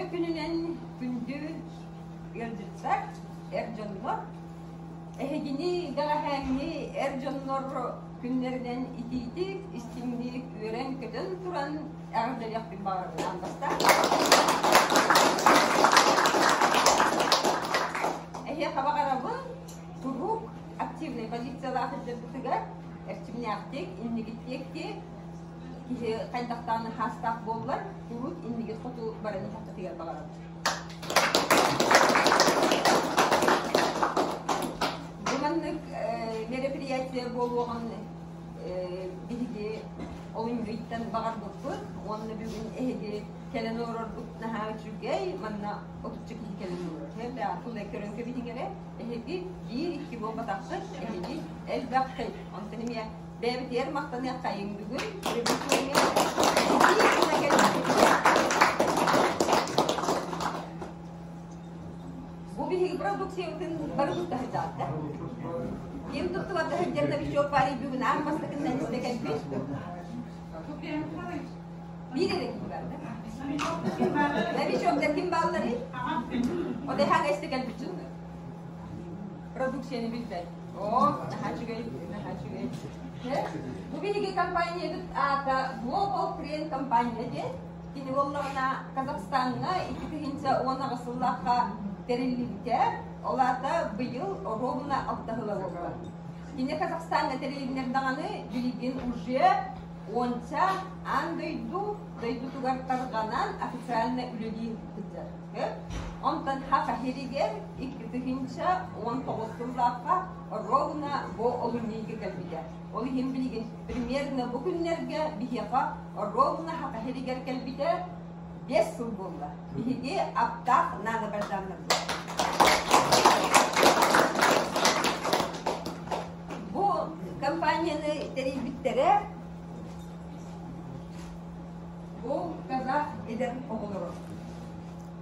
Үтүө күнүнэн күндү ыалдьыттар, эр дьоннор! Эһигини бэҕэһээҥҥи эр дьоннор күннэринэн итиитик, истиҥник үөрэн-көтөн туран эҕэрдэлиэхпин баҕарабын аан бастаан. Эһиэхэ баҕарабын куруук активнай позициялаах сылдьаргытыгар эрчимнээхтик, иннигиттиэкки киһи хайдахтааны хаастаах буоллар, куруук иннигит хоту баран иһэххитигэр баҕарабын. Бу маннык мероприятие буолуоҕун биһиги олунньуйтан баҕарбыппыт уонна бүгүн эһиги кэлэн олорорбут наһаа үчүгэй манна отучча киһи кэлэн олорор. Бэҕэ көрөн кэбиһиҥ эрэ эһиги биир-икки буолбатаххыт эһиги элбэххит онтон эмиэ Бэйэбитигэр махтаныаххайыҥ бүгүн. Бу биһиги продукциябытын бары тутта сылдьаҕыт Ким туттубата сылдьар новичок пари бүгүн аан бастакыннан истэ кэлбит. Биир эрэ киһи бар да? Новичоктар ким баалларый? Одеһаҥа истэ кэлбит дьоннор. Продукцияны билбэт. Оо, наһаа үчүгэй, наһаа үчүгэй. Бу биһиги компаниябыт аата Global Trend компания диэн. Кини буоллаҕына Казахстаҥҥа 2018 сыллаахха тэриллибитэ. Ол аата быйыл ровно алта сыла буолла. Кини Казахстаҥҥа тэрилиннэр даҕаны билигин уже уонча аан дойду дойдутугар тарҕанан официально үлэлии сылдьар. Онтон Саха сиригэр 2019 сыллаахха ровно бу олунньуйга кэлбитэ. Ол иһин билигин примерно бу күннэргэ биһиэхэ ровно Саха сиригэр кэлбитэ 5 сыл буолла. Биһиги аптаах нанобальзамнарбыт. Бу компанияны тэрийбиттэрэ бу казах эдэр оҕолоро.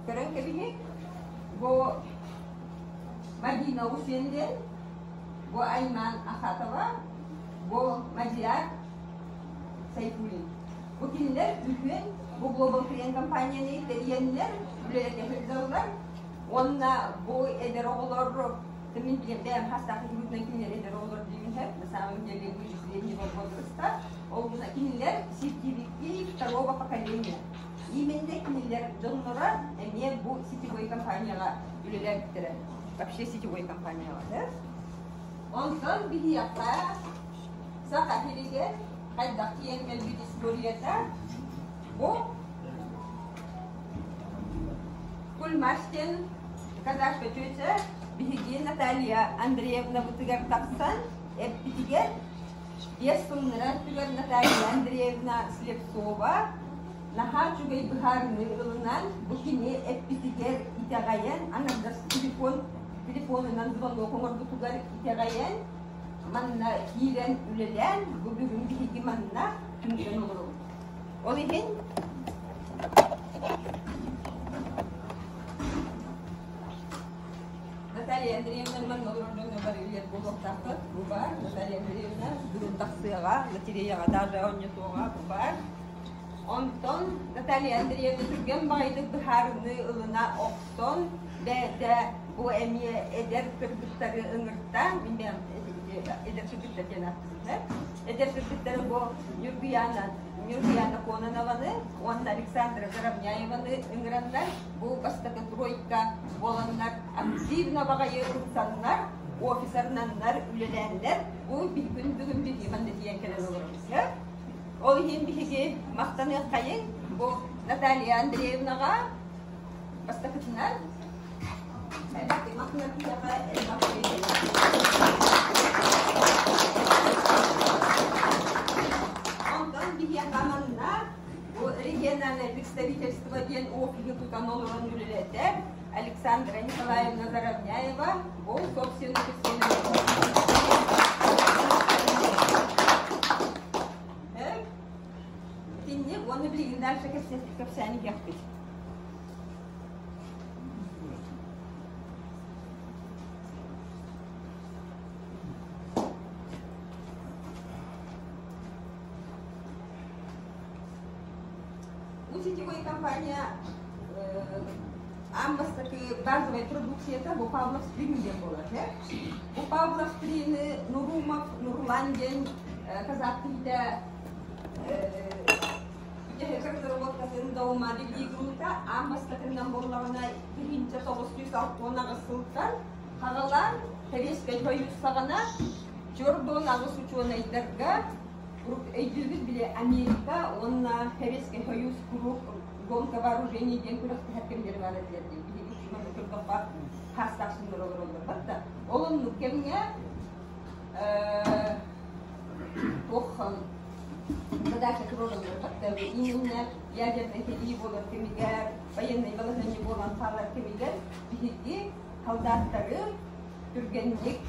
Көрөн кэбиһиҥ, бу Мадина Усен диэн, бу Айман Ахатова, бу Мадияр Сайфулин. Бу кинилэр үһүөн бу Global Trend компанияны тэрийэннэр үлэлэтэ сылдьаллар. Уонна бу эдэр оҕолор мин билем бэйэм хастаах киһибитинэн кинилэр эдэр оҕолор диибин на самом деле выше среднего возраста. Ол гына кинилэр сетевики второго поколения. Именно кинилэр дьонноро эмиэ бу сетевой компанияҕа үлэлээбиттэрэ. Вообще сетевой компанияҕа, да? Онтон биһиэхэ Саха сиригэр хайдах тиийэн кэлбит историята бу Кульмаш диэн казашка тетя биһиги Наталья Андреевнабытыгар тахсан эппитигэр биэс сыллара өттүгэр Наталья Андреевна Слепцова наһаа үчүгэй быһаарыныы ылынан, бу кини эппитигэр итэҕэйэн, аҥардас телефон телефонунан звонок оҥорбутугар итэҕэйэн, манна киирэн үлэлээн, бу бүгүн биһиги манна түмсэн олоробут. Ол иһин Наталья Андреевна манна олорор дьоҥҥо бары билэр буолуохтааххыт. Бу баар Наталья Андреевна бүгүн тахсыаҕа, лотереяҕа даже оонньотуоҕа бу баар. Онтон Наталья Андреевна түргэн баҕайытык быһаарыныы ылына охсон, бэйэтэ бу эмиэ эдэр кыргыттары ыҥырта, мин бэйэм эдэр кыргыттар диэн ааттыыбын эдэр кыргыттары бу Ньургуяна, Ньургуяна Кононованы уонна Александра Заровняеваны ыҥыраннар, бу бастакы тройка буоланнар активно баҕайы ылсаннар, офисарынаннар үлэлээннэр, бу күн бүгүн биһиги манна тиийэн кэлэн олоробут. Ол иһин биһиги махтаныаххайыҥ бу Наталья Андреевнаҕа бастакытынан элбэх киһиэхэ элбэх Онтон биһиэхэ манна бу региональное представительство диэн офиһы тутан олорон үлэлэтэр Александра Николаевна Заровняева бу собственный Итинник уонна билигин дальше кэпсээни иһиэхпит. Бу сетевой компания Аан бастакы базовай продукцията бу Павлов Стрин диэн буолар. Бу Павлов Стрины Нурумов Нурлан диэн казах киһитэ бүтэһик разработкатын доума билии аан бастакынан буоллаҕына 1968 сылтан хаҕалаан Советскай Союз саҕана Чордон аҕыс учуонайдарга өйдүүбүт били Америка уонна Советский Союз куруук гонка вооружений диэн күрэхтэһэр кэмнэри баар этилэр диэн биһиги учууталлар көрдөххө хаастаах сыллар олороллор да ол оннук кэмҥэ туох задача туруораллар да именно ядернай сэрии буолар кэмигэр военный балаһыанньа буолан хаалар кэмигэр биһиги солдаттары түргэнник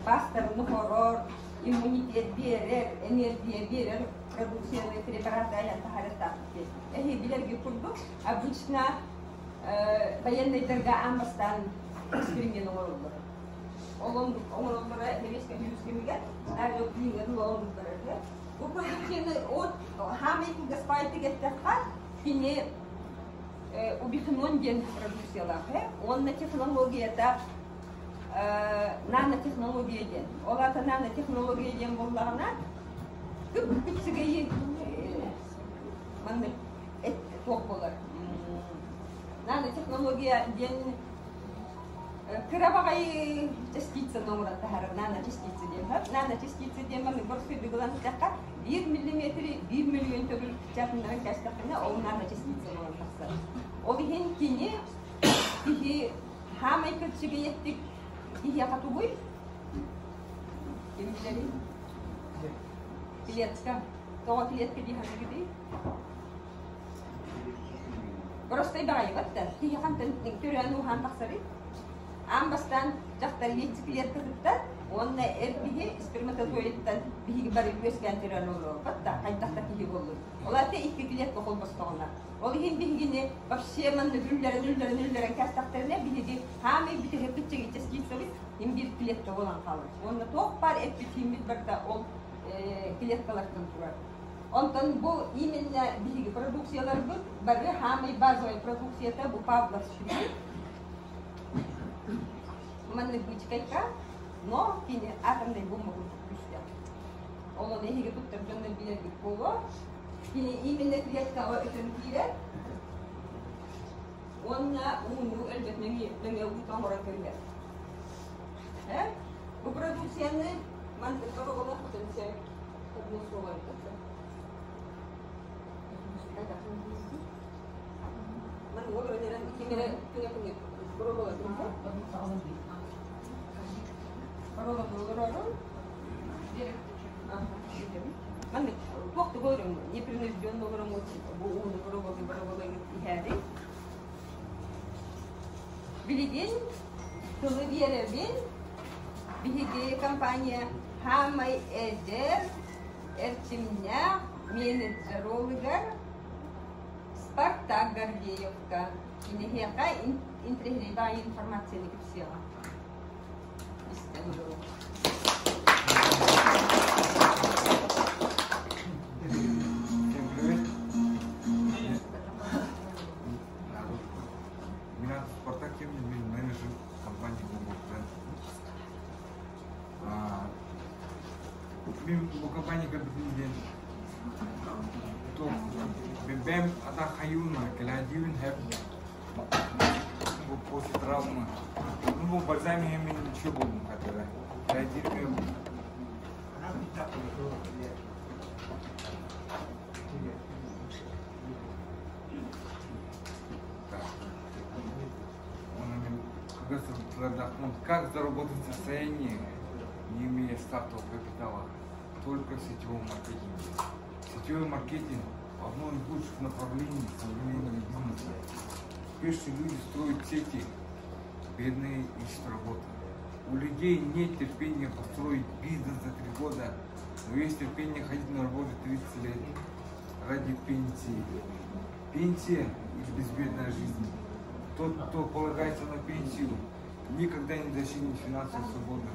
баастарын оһорор иммунитет биэрэр энергия биэрэр продукцияны препараты айан таһаарыахтаахпыт эһи билэргит курдук обычно военныйдарга аан бастаан эксперимент оҥороллор ол оҥороллоро Советский Союз кэмигэр оҥороллоро бу продукцияны от хаамай кылгаспайты эттэххэ кини убихинон диэн продукциялаах уонна технологията нанотехнология диэн ол аата нанотехнология диэн буоллаҕына кып-кыпсыгайы маннык туох буолар нанотехнология диэн кыра баҕайы частицаны оҥорон таһаарар наночастица диэн наночастица диэн маннык боростуойдук ылан эттэххэ биир миллиметри биир миллион төгүл чаатыннаран кээстэххинэ ол наночастица буолан тахсар ол иһин кини киһи хаамай кырчыгыйаттык киһиэхэ тугуй ким билэрий клетка тоҕо клетка дии саныыгытый Простой баҕайыбат да киһи хантан төрөөн ууһаан тахсарый аан бастаан дьахтар яйцеклетка кытта уонна эр киһи сперматозоидтан биһиги бары үөскээн төрөөн олоробут да хайдах да киһи буоллун ол аата икки клетка холбостоҕуна ол иһин биһигини вообще маннык үллэрэн үллэрэн үллэрэн кээстэхтэринэ биһиги хаамай бүтэһик кыччыгы частицабыт им биир клетка буолан хаалар уонна туох баар эппит химмит барыта ол клеткалартан турар Онтон бу именно биһиги продукцияларбыт бары хаамай базовай продукцията бу Павловский маннык бычкайка, но кини атомнай бомба курдук күүстээх. Ол ону эһиги туттар дьоннор билэргит буолуо. Кини именно клеткаҕа өтөн киирэр уонна ууну өлбөт нөҥүө уута оҥорон кэбиһэр. Бу продукцияны мантык оҕолоохпутун сөп. Билигин тылы биэрэбин биһиги компания Хаамай эдэр, эрчимнээх менеджер Спартак Гордеевка киниэхэ интэриэһинэй баайы информацияны кэпсиэҕэ. Истэн олоруҥ. Всем привет. Меня Спартак Темнин, мен менеджер компании Global Trend. Мин бу компания кэлбитин диэн бэйэм ата хайыыбын кэлээдиибин хэп бу после травмы ну бу бальзам мин ничего буолбум хатыра кэлээдиирим Как заработать состояние, не имея стартового капитала, только в сетевом маркетинге. Сетевой маркетинг – одно из лучших направлений современного бизнеса. Успешные люди строят сети, бедные ищут работу. У людей нет терпения построить бизнес за 3 года, но есть терпение ходить на работу 30 лет ради пенсии. Пенсия или безбедная жизнь. Тот, кто полагается на пенсию, никогда не достигнет финансовой свободы.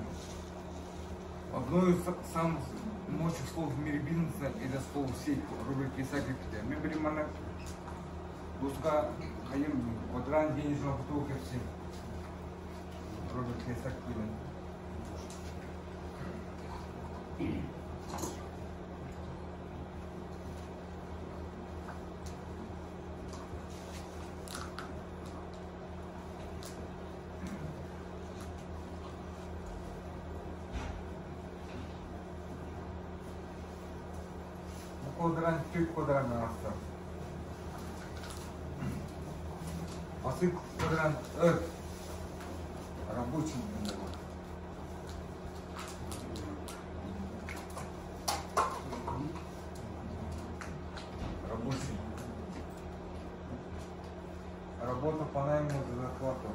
Одно из самых мощных слов в мире бизнеса – это слово «сеть» Роберт Кийосаки. Мен билим манна Дуска хайым квадрант денежного потока кэпсиэм. Роберт Кийосаки диэн. Бу квадрант түөрт квадранынан арахсар. Атын квадрант Р рабочий диэн буолар. Рабочий. Работа по найму за зарплату.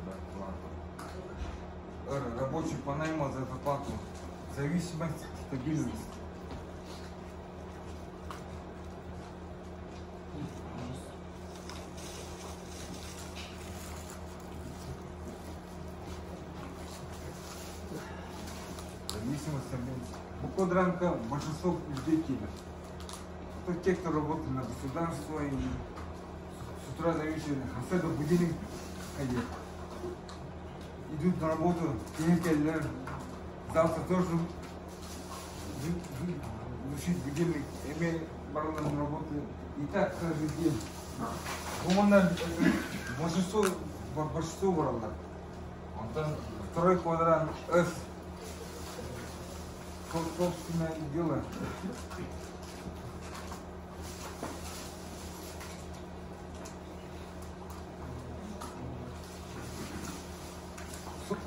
Зарплату. Р. Рабочий по найму за зарплату. Зависимость, стабильность. Зависимость, стабильность. Бу квадранка большинство людей киирэр. Это те, кто работает на государство и с утра до вечера, особенно будильник ходит. Идут на работу, кэллэр, завтра тоже звучит будильник, эмиэ бараллар на работу. И так каждый день. Бу большинство бараллар. Онтон второй квадрант С. Собственное дело.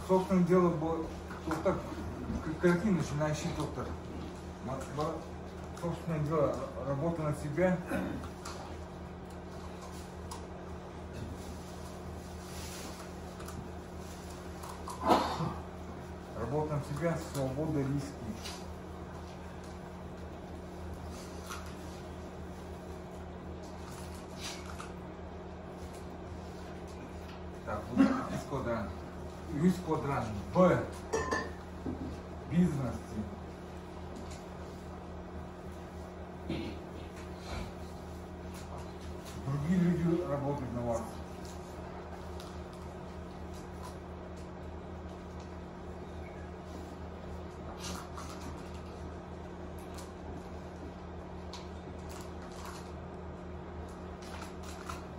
Собственное дело было так, какие начинающий доктор. Собственное дело, работа на себя. Работа на себя, свобода, риски. Так, вот үс квадрант. Үс квадрант. Б. Бизнес. Другие люди работают на вас.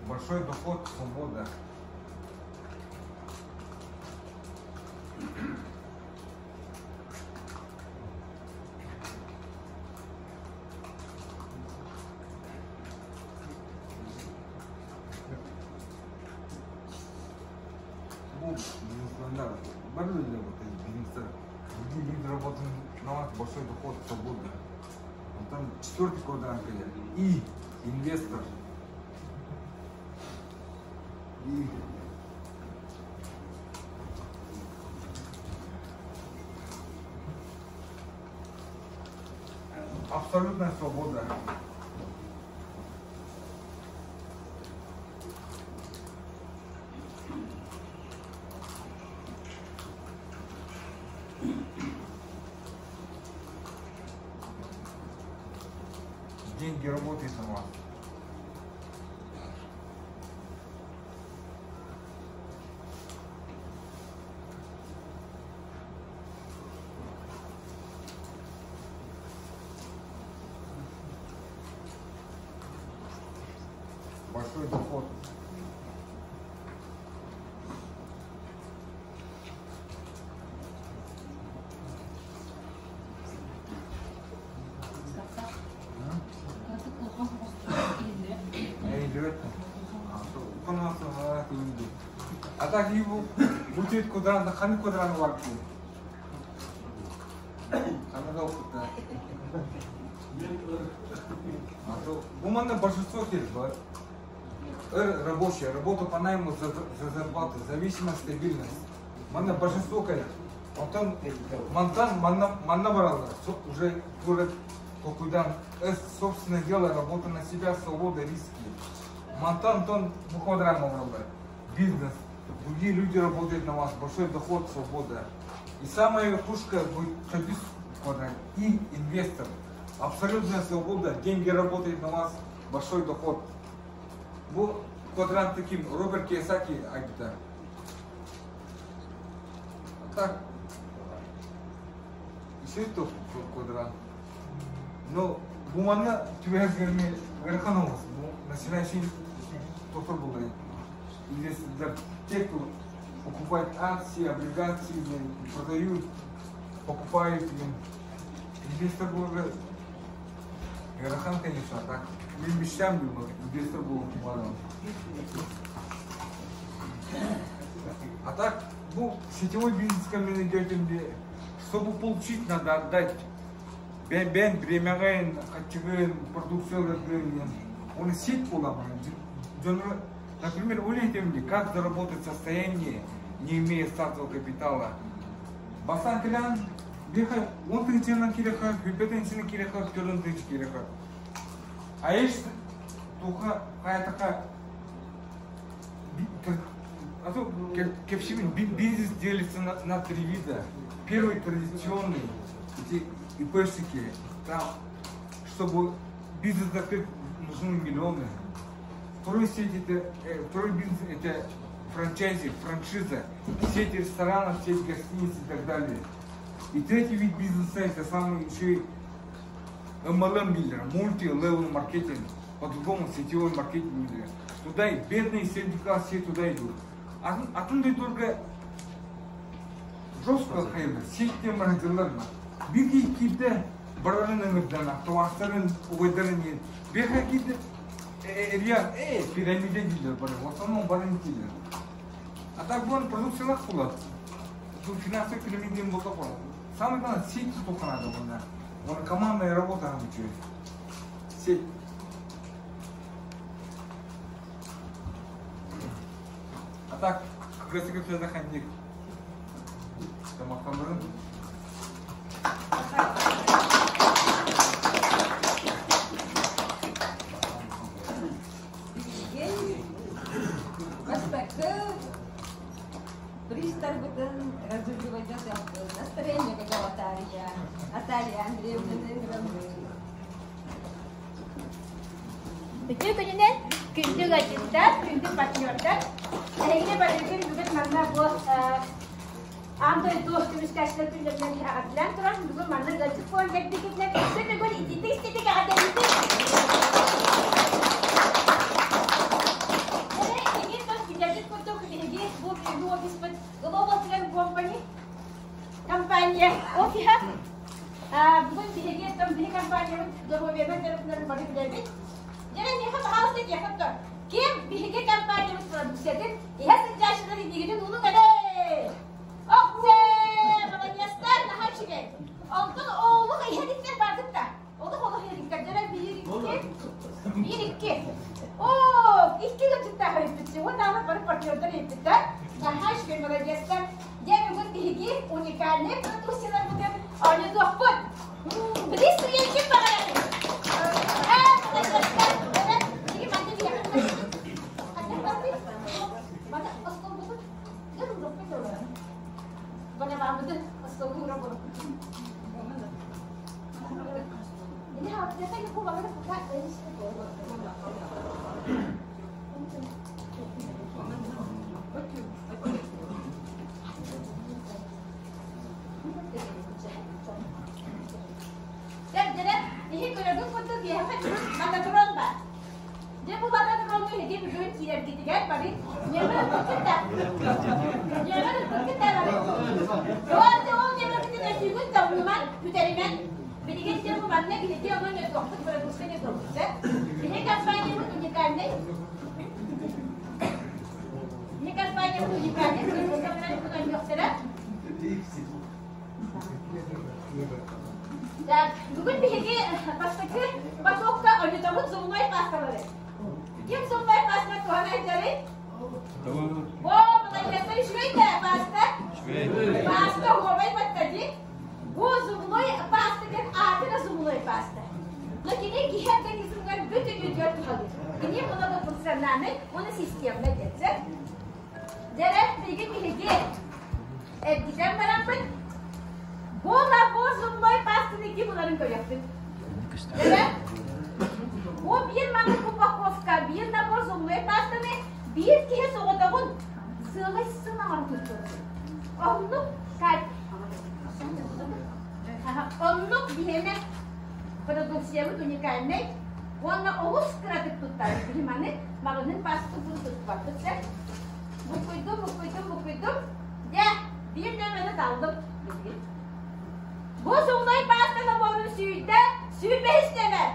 Большой доход, свобода. Бу бизнесмендар бары вот эти бизнестер. Другие люди работают на вас, большой доход, свобода. Там четвертый квадрант И инвестор. И абсолютная свобода. Деньги работают на вас. Большой доход. А так его будет квадрант, ханнык квадрант бар Ханнык опыта. А то бу манна большинство кэлэр. Р рабочая, работа по найму за зарплату, зависимость, стабильность. Манна большинство кэлэр. Потом мантан манна манна бараллар. Уже город Толкуйдаан собственное дело, работа на себя, свобода, риски. Мантан онтон бу квадраҥҥа олороллор. Бизнес. Другие люди работают на вас, большой доход, свобода. И самая верхушка будет төрдүс квадрант. И инвестор. Абсолютная свобода, деньги работают на вас, большой доход. Бу квадрант таким Роберт Кийосаки айбыта. А так, еще то квадрант. Но бу манна түбэһэр ыарахан оҕус. Бу начинающий доктор буолар. Инвестордар те, кто покупает акции, облигации, продают, покупают. Инвестор буолар ыарахан, конечно, а так. Мин мечтам был, инвестор был А так, ну, сетевой бизнес идете, чтобы получить, надо отдать. Бэйэҥ бириэмэҕин, харчыгын, продукцияларгын, он сеть буолар. Например, улетим, как заработать состояние, не имея стартового капитала. Бастаан кэлэн, биэхэ 10 тыһыынчанан киириэххэ, 20 тыһыынчанан киириэххэ, 40 тыһыынча киириэххэ. А есть туха хайатака а то кэпсиибин бизнес делится на три вида. Первый традиционный, эти ИПшники, там, чтобы бизнес закрыть, нужны миллионы. Второй сеть это, второй бизнес это франчайзи, франшиза, сеть ресторанов, сеть гостиниц и так далее. И третий вид бизнеса это самый еще и MLM билер, multi-level маркетинг, по-другому сетевой маркетинг билер. Туда и бедные средний класс все туда идут. Атын только жестко хайыр, сетьтен барадылар ма. Биир киирдэ барарын ыҥырдан, табаарыстарын, убайдарын биэхэ киирдэ эрийэн, пирамида дииллэр бары, в основном барын дииллэр. А так буон продукциялаах буолар. Тут финансовый пирамида буолла буолар. Самое главное, сеть только надо было. Он командная работа обучает. Сеть. А так, как раз таки ханник. Тамақтандырын. Билигин бастакы призтарбытын разыгрывать Настроение какого-то Наталья Андреевна ыҥырабын. Үтүө күнүнэн күндү ыалдьыттар, күндү партнердар. Эһигини барыгытын бүгүн манна бу аан дойду көмүскээччилэр күннэринэн эҕэрдэлээн туран, бүгүн манна ыалдьыт буолан кэлбиккитинэн өссө төгүл итиитик-истиитик эҕэрдэлиибит! Эһиги тон билэргит курдук, биһиги бу бүгүҥҥү офиспыт Global Trend Company компания офиһа. Бүгүн биһиги тон биһи компаниябыт доруобуйанан дьарыктанарын бары билэбит. Дьэ, миэхэ, пожалуйста, диэххит то. Ким биһиги компаниябыт продукциятын иһэ сылдьааччылар илиигитин уунуҥ эрэ! Оксе! Молодецтар, наһаа үчүгэй. Онтон олох иһэ иликтэр бардык да. Олох олох иһэ иликтэр. Дьэ, биир икки. Биир икки. Оо, икки ыалдьыттаах эбиппит. Уонна бары партнердар иһиппиттэр. Наһаа үчүгэй, молодецтар. Дьэ, бүгүн биһиги уникальнай продукцияларбытын оонньотуохпут. Билис ким баҕарар? Ээ, молодецтар. Биһиги манна биһиэхэ Мана остолбутун дьэ уураппыт олорон. Бана бааммытын остолбу уурап олорбут. Ini harusnya ibu banget buka dari situ. Дьэ, дьэ, иһи көрөргүт курдук биһиэхэ бүгүн бататрон баар. Дьэ, бу бататроҥҥа эһиги бүгүн киирэргитигэр бары ньэмэ ылбыккыт да? Ньэмэ ылбыккыт да бары? Ол ол ньэмэбитин өтүүгүт да умнуман, бүтэримэн. Билигин дьэ бу манна биһиги онон өтүөхпүт, продукция өтүөхпүт. Биһи компаниябыт уникальный. Биһи компаниябыт уникальный продукцияларын бүгүн Так, бүгүн биһиги бастакы потокка ойутабыт зубной пасталары. Ким зубной паста туһанайдары? О, молодецтар, үчүгэй да паста? Паста уомай баттади. Бу зубной паста диэн аатына зубной паста. Но кини киһи организмыгар бүтүннүүтүгэр туһалыыр. Кини многофункциональный уонна системный диэн. Дьэрэ, билигин биһиги эргитэн бараммыт, бу набор зубной пастаны ким ыларын көрүөхпүт. Дьэрэ, бу биир маннык упаковка, биир набор зубной пастаны биир киһи соҕотоҕун сыалай сыл аҥара туттар. Оннук Оннук биһиэнэ продукциябыт уникальнай уонна олус кыратык туттарбыт. Биһи маны маҕаһыын пааспытын туттубаппыт сөп. Буккуйдум, буккуйдум, буккуйдум. Дьэ, биир нөмөрү таллым. Бу сумнай пааста наборун сүүйдэ, сүүрбэһис нөмөр.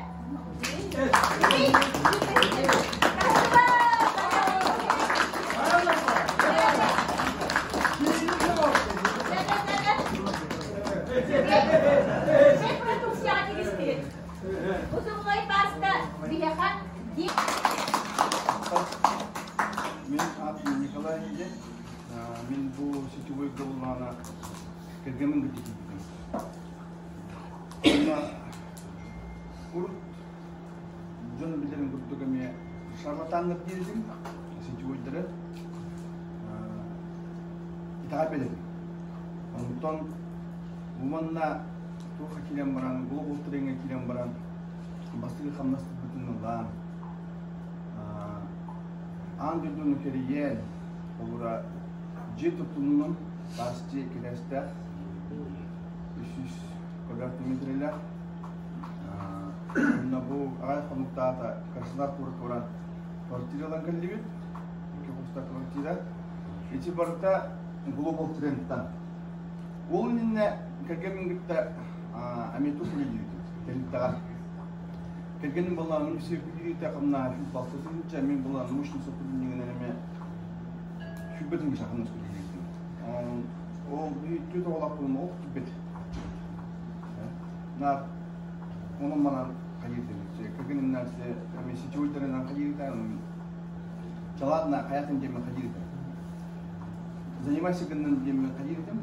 Мин аатым Николай диэн. Мин бу сетевой габыллаана кэргэмин кытта киирбитим. Онно урут дьон билэрин курдук эмиэ шарлатаннар диирим, сетевойдары итэҕэйбэт этим. Онтон уманна туохха киирэн баран, глобал треҥҥэ киирэн баран, бастакы хамнаспытын ылан, аан дойдуну кэрийэн, холура дьиэ туттуннум, таас дьиэ кирээстээх, 300 квадратный метрэлээх. Онно бу аҕай хонуктаата Краснодар куоракка баран квартира ылан кэллибит. Икки хостаах квартира. Ити барыта глобал трендтан. Ол иннинэ кэргэммин кытта эмиэ тус үлэлиибит тэрилтэҕэ. Кэргэним была муниципалитета хамнаһа 106 тыһыынча, мин была научный сотруднигынан эмиэ 100 тыһыынча хамнас үлэлиибитим. Ол түөрт оҕолоохпун олох тиийбэт. Наар онон манан хайыырдым. Кэргэним нәрсе эмиэ сетевойдарынан хайыырда, Чалаадна хайатын диэммин хайыырдым. Занимайся гыннын диэммин хайыырдым.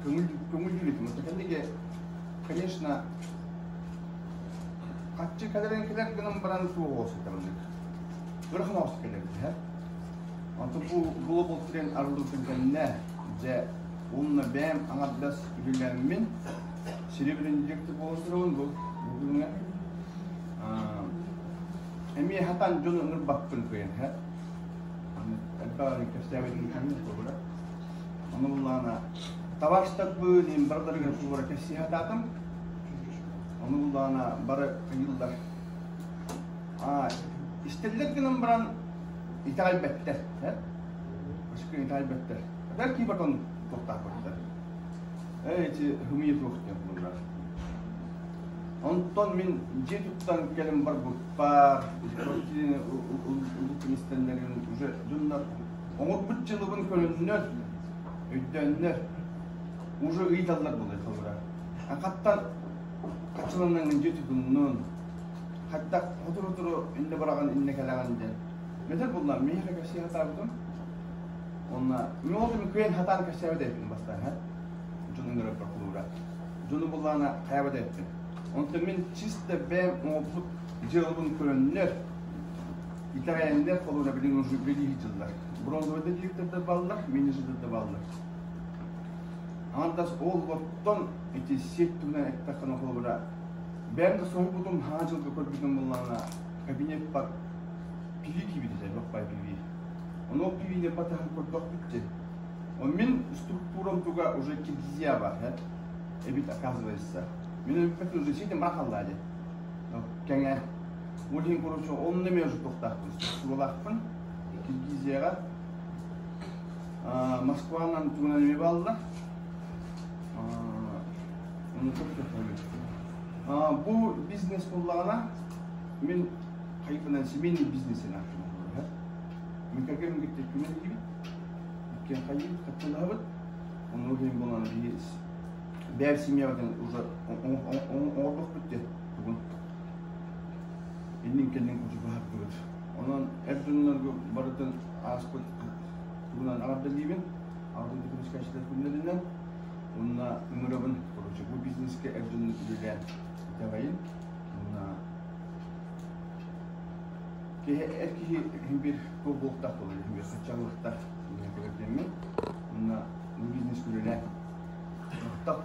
Көҥүл көҥүл этим. Кэнниге, конечно, хаччы кэлэрин кэлэр гынан баран туох оҕосутарыннык. Ырахан оҕосу кэлэрбит, һэ? Онтон бу глобал тренд арыллыбытын кэннэ, дьэ, уонна бэйэм аҥардас үлэлээммин, серебряный директор буола сылдьабын бу бүгүҥҥэ. Эмиэ хатан дьону ыҥырбаппын кыайан, һэ? Элбэҕи кэпсээбитин кэннэ буолара. Ону буллаҕына табаарыстарбын иһин барыларыгар кулура кэпсии сатаатым. Ону буллаҕына бары ыйыллар. Аа, истэллэр гынан баран итэҕэйбэттэр, һэ? Өскө итэҕэйбэттэр. Бэрт кии батон туохтаахпыттар. Ээ, ити хымыйа туох диэн кулура. Онтон мин дьиэ туттан кэлэн барбыппар, квартираны ылбыппын истэннэрин уже дьоннор оҥорбут дьылыбын көрөннөр, өйдөөннөр, уже ыйыталлар буолар холобура. Хаттан хаччыланнаҥҥын дьиэ тутуннун, хайдах сотору-сотору иннэ бараҕын, иннэ кэлэҕин диэн. Метр булла, миэхэ кэпсии сатаабытым. Онно мин ол кыайан хатаан кэпсээбэт эбиппин бастаан, дьон ыҥырар прокуратура. Дьону буллаана хайабат эбиппин. Онтон мин чисто бэйэм оҥорбут дьыалабын көрөннөр, итэҕэйэннэр холура билигин уже үлэлии сылдьаллар. Бронзовый да директордар бааллар, менеджердар да бааллар. Аҥардас ол оттон ити сеть туһунан эттэххинэ холобура, бэйэм да соһуйбутум, хаһан дьылга көрбүтүм буллаҕына, кабинет пиви киирбит этэ, баппай пиви. Ону ол пивини батыһан көрдөхпүт дии. Мин структурам туга уже Киргизия бар, эбит оказывается. Мин эбиппэтин уже ситим барахаллаа дии. Кэҥэ. Ол иһин короче, онно эмиэ уже туохтаахпын, структуралаахпын. Киргизияҕа Москванан тугунан эмиэ бааллар. Оны Бу бизнес буоллаҕына, мин хайыппынан семейный бизнесин ааттанар. Мин кэргэним кытта күнүн Иккиэн хайыыбыт, хаччылаһабыт. Онно иһин буолан биһи бэйэм семьябытын уже оҥордохпут диэн тугун иннин-кэннин курдук быһардыбыт. Онон эр дьоннорго барытын ааспыт тугунан аҕардалиибин, Аҕа дойду көмүскээччилэр күннэринэн уонна ыҥырабын, короче, бу бизнескэ эр дьонну үлэлээн итэҕэйин. Уонна Киһи эр киһи биир туох буолуохтаах буолар, биир сыччаллыахтаах диэммин. Уонна бизнес үлэлээн. Махтал.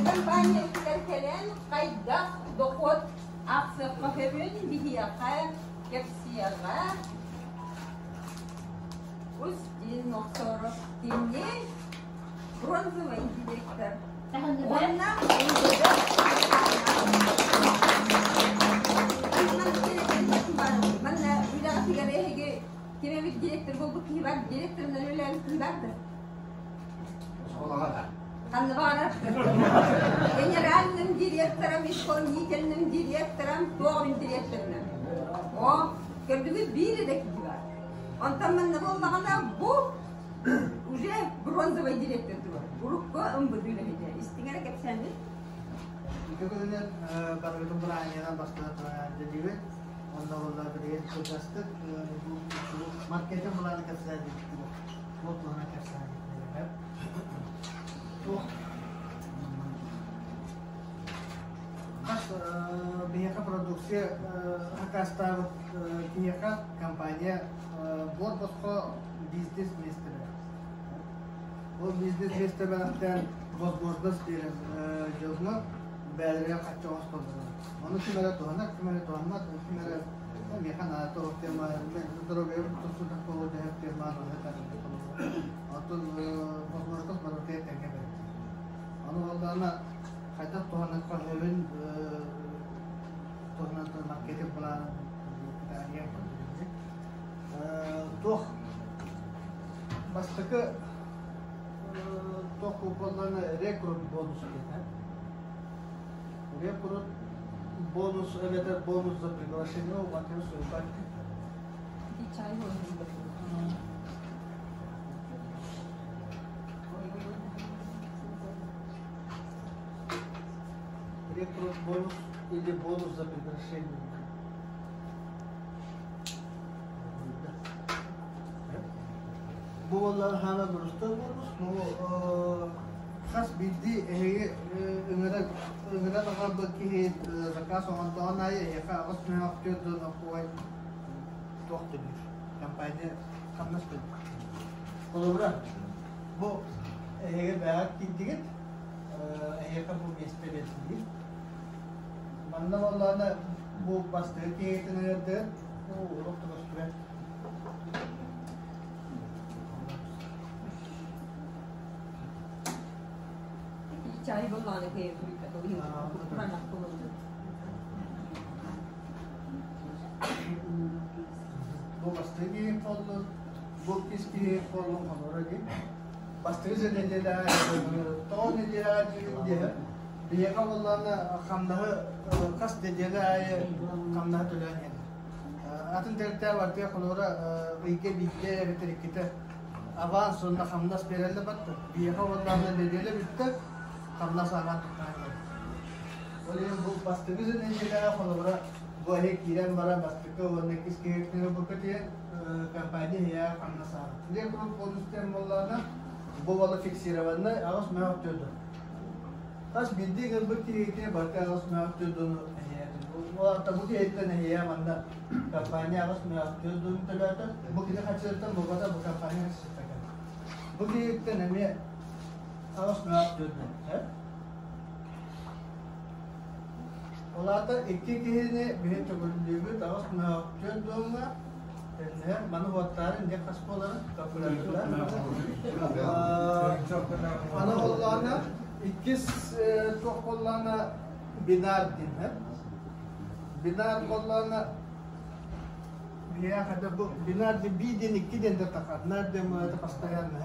Компания кэлэн хайдах дохуот аахсыахха сөбүн биһиэхэ кэпсиэҕэ. Устин Нохсоров кини бронзовый директор. Уонна Манна үлэҕитигэр эһиги ким эбит директор буолбут киһи бар, директорынан үлэлээбит киһи бар да? Ханна баҕарар. Генеральным директором, исполнительным директором, туоҕун директорынан. О, көрдүгүт биир эрэ киһи бар. Онтон манна буоллаҕына бу уже бронзовый директор тур. Урукку ымбыт үлэһитэ. Истиҥ эрэ кэпсээннин. Бүгүнүн барыбытын бырааһынньыгынан бастаан туран дедибит. Онно буолла билигин кылгастык маркетинг былааны кэпсээн Ол туһунан кэпсээн Туох хас биһиэхэ продукция акаастаабыт киһиэхэ компания буор босхо бизнес миэстэлэр. Ол бизнес миэстэлэртэн возможность биэрэр дьоҥҥо бэйэлэригэр харчы оҥостоллор. Ону ким эрэ туһанар, ким эрэ туһаммат, ким эрэ миэхэ наада ол тема здоровьем тупсутах буолуо дэһэр тема Оттон возможность барытыгар тэҥҥэ бэрт. Аны буоллаҕына хайдах туһаныахха сөбүн туһунан маркетинг былаанын туох бастакы туох буоллаҕына рекрут бонус диэн рекрут бонус эбэтэр бонус за приглашение угатыр суйбат. Рекрут бонус или бонус за приглашение. Бу буоллар хаана дурустар бонус, но хас биирдии эһиги ыҥыран ыҥыран аҕалбыт киһи заказ оҥордоҕун аайы эһиэхэ 8 4 уон туох төлүүр компания хамнас төлүүр. Холобура, бу эһиги бэйэҕит киирдигит, эһиэхэ бу миэстэ бэриллиир. Манна буоллаҕына бу бастакы киһитин ыҥырдыгыт, олох да көстүбэт. Чай боллааны кыйын Бу бастакы киһи буоллун, бу иккис киһи буоллун холоро дии. Бастакы нэдиэлэҕэ тоҕо нэдиэлэҕэ диибин диэһэ. Биһиэхэ буоллаҕына хамнаһы хас нэдиэлэ аайы хамнаһы төлөөн иһэллэр. Атын тэрилтэ бардыга холобура ыйга биирдэ эбэтэр иккитэ аванс уонна хамнас биэрэллэр батта. Биһиэхэ буоллаҕына нэдиэлэ бүттэ, хамнас анаан туттаран иһэр. Ол иһин бу бастакы нэдиэлэҕэ холобура бу эһи киирэн баран бастакы уонна иккис киһи ылбыкка тиийэн компания иһэ хамнас ааҕар. Рекрут бонус диэн буоллаҕына бу буола фиксированнай аҕыс мөөх төрдө. Хас биирдии ылбыт киһитэ барыта аҕыс мөөх төрдүн эһиэтин. Бу киһиттэн эһиэ манна компания аҕыс мөөх төрдүн төлөөтө. Бу кини хаччыттан буолбата бу компания хаччыттан. Бу киһиттэн эмиэ аҕыс мөөх төрдүн. Ол аата икки киһини биһи төгүллүүбүт аҕыс мөөх түөрт дуоҥҥа тэннэһэр маны уоттаарын дьэ хас буоларын калькулятор. Аны буоллаҕына иккис туох буоллаҕына бинар диэн бинар буоллаҕына биһиэхэ бу бинар диэн би диэн икки диэн да тахар нар диэн это постоянно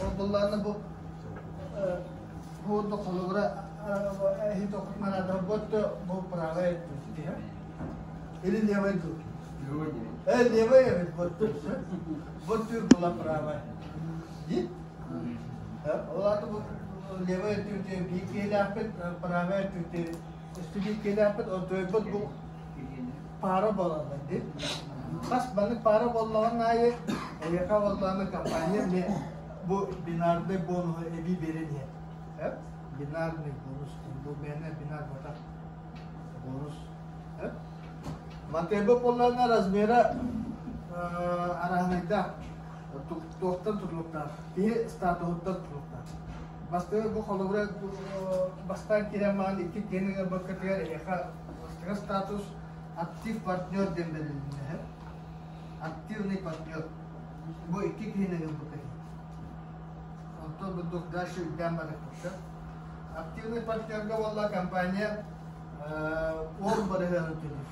ол буоллаҕына бу бу холобура эһи тохтманада бу бу правая или левая тут левая ведь вот тут вот тут была правая ол аата бу левая өттүбүт биир киһилээхпит правая өттүбүт өссө биир киһилээхпит онтуйбут бу пара буолаллар дии. Хас баннык паара буоллаҕын аайы эйиэхэ буоллаҕына компания эмиэ бу бинарный бонуһу эбии биэрэн иһэр. Эп? Бинарный бонус. Бу мээнэ бинар батах бонус. Эп? Мантыйба буоллаҕына размера арааһынайдаах. Туохтан тутулуктаах? Киһи статуһуттан тутулуктаах. Бастакы бу холобура бастаан киирэн маҕан икки киһини ыҥырбаккытыгар эһиэхэ бастакы статус актив партнер диэн бэрилиннэ. Активный партнер. Бу икки киһини ыҥырбыкка Онтон бурдук дальше үрдээн барыахпыт. Активный партнерга буолла компания 10 барыһыаны төлүүр.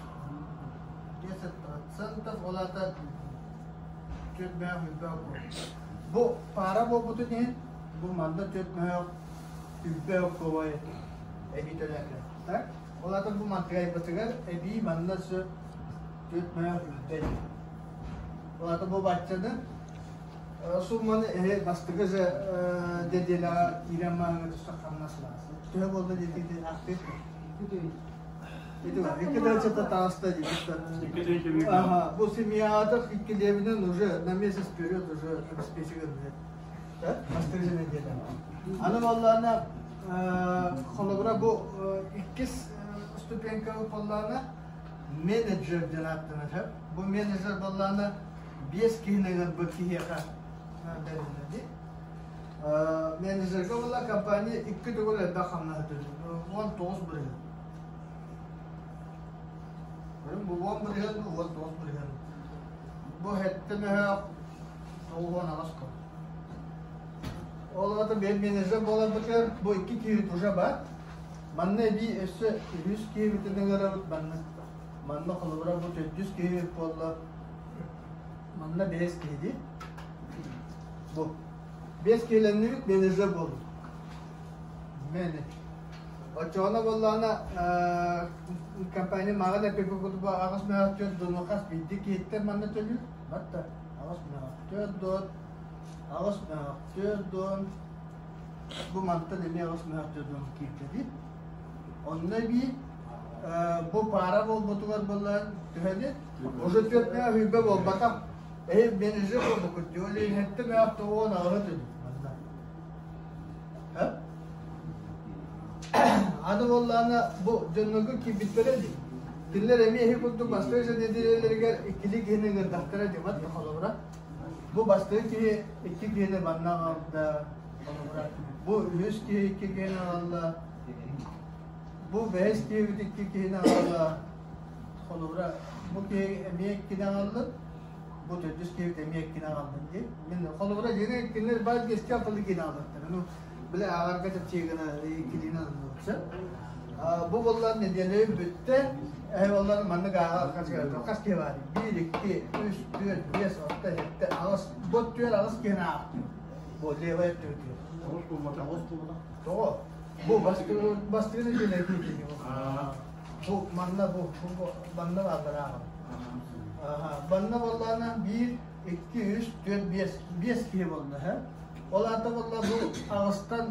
10% ол аата 4 мөөх үрбэх буолар. Бу паара буолбутун иһин бу манна 4 мөөх үрбэх ковай эбии төлөөнөр. Так? Ол аата бу мантыгайбытыгар эбии манна сө 4 мөөх үрдэй. Ол аата бу баччаны сумманы эһи бастакы же неделяҕа киирэн маҥҥа түссе хамнас лаас. Төһө буолла диэтиги ахтыы. Икки тысяча таҕыста диэбиттэр. Ага, бу семьяҕа иккилиэбинэн уже на месяц вперед уже обеспечивали. Да? Бастакы же неделя. Аны буоллаҕына холобура бу иккис ступенька буоллаҕына менеджер диэн ааттанар. Бу менеджер буоллаҕына биэс киһини ыҥырбыт киһиэхэ бэриллэр дии. Менеджергэ буолла компания икки төгүл элбэх хамнаһы төлүүр. 19%. Бу 10%, бу 19%. Бу хэттэ мөһөөх 98 кол. Ол аата бэйэм менеджер буоларбытыгар бу икки киһибит уже бар. Манна эбии өссө үһүс киһибитин ыҥырабыт манна. Манна холобура бу төрдүс киһибит буолла. Манна бэһис киһи дии. Бу. Биэс киһилэннибит менеджер буоллум. Менеджер. Оччоҕуна буоллаҕына компания мааҕын эппиппит курдук аҕыс мөһөөх түөрт донну хас биирдии киһиттэн манна төлүүр. Батта аҕыс мөһөөх түөрт дон, аҕыс мөһөөх түөрт дон, бу мантан эмиэ аҕыс мөһөөх түөрт дон киирдэ дии. Онно эбии бу паара буолбутугар буоллаан төһөнү? Уже түөрт мөһөөх үйбэ буолбатах. Эһи менеджер буолбуккут дии, ол иһин мөһөөх тоҕуон аҕыһы төлүүр манна. Аны буоллаҕына бу дьоннорго киирбиттэрэ дии. Кинилэр эмиэ иһи курдук бастакы дьон нэдиэлэлэригэр иккилии киһини ыҥырдахтара дии бат холобура. Бу бастакы киһи икки киһини манна аҕалда холобура. Бу үһүс киһи икки киһини аҕалла. Бу бэһис киһибит икки киһини аҕалла. Холобура бу киһи эмиэ иккини аҕаллын. Бу төрдүс киһибит эмиэ иккини аҕаллын дии. Мин холобура дьиҥэ кинилэр баар биэсти алтылыы киһини аҕалбаттар. Ну бile ааҕарга чэпчэки гына иккилиини алынныбыт Бу буоллар нэдиэлэбин бүттэ. Эһэ буоллар маннык ааҕар хас киһи баар? Биир, икки, үс, түөрт, биэс, алта, сэттэ, аҕыс. Бу түөрт аҕыс киһини аахтым. Бу левая өттүбүтүгэр. Тоҕус буолбатах. Тоҕус буолбатах. Тоҕо? Бу бастыгы нэдиэлэ киһи. Бу манна бу манна бааллар ааҕар. Манна буоллаҕына биир, икки, үс, түөрт, биэс. Биэс киһи буолла, һэ? Ол аата буолла бу аҕыстан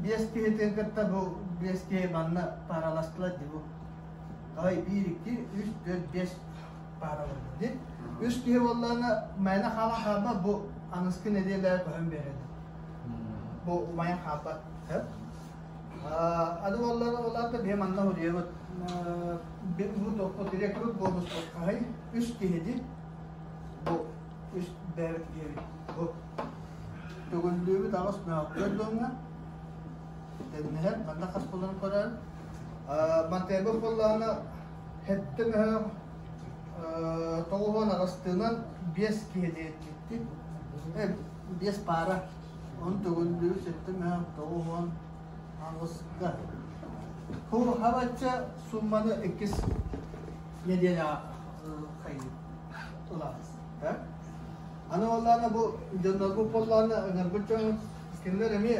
биэс киһитин кытта бу биэс киһи манна паараластылар дии бу. Ай биир, икки, үс, түөрт, биэс паараланна дии. Үс киһи буоллаҕына мээнэ хаалан хаалбат бу аныскы нэдиэлэҕэ көһөн биэрэллэр. Бу умайан хаалбат. Аны буоллар ол аата биһи манна суруйабыт. Бу тохпут рекрут бонуспут хаһый? Үс киһи дии. Бу үс бэйэбит киһибит. Бу төгүллүүбүт аҕыс мөһөөхтөр дьоҥҥо тэннэһэр манна хас буоларын көрөр. Мантыйабыт буоллаҕына сэттэ мөһөөх 98 аҕыстыынан биэс киһи диэччиттик. Биэс паара. Он төгүллүү сэттэ мөһөөх 98-га. Бу хабачча сумманы иккис нэдиэлэҕэ хайыы ылабыз. Аны буоллаҕына бу дьоннорбут буоллаҕына ыҥырбыт дьон кинилэр эмиэ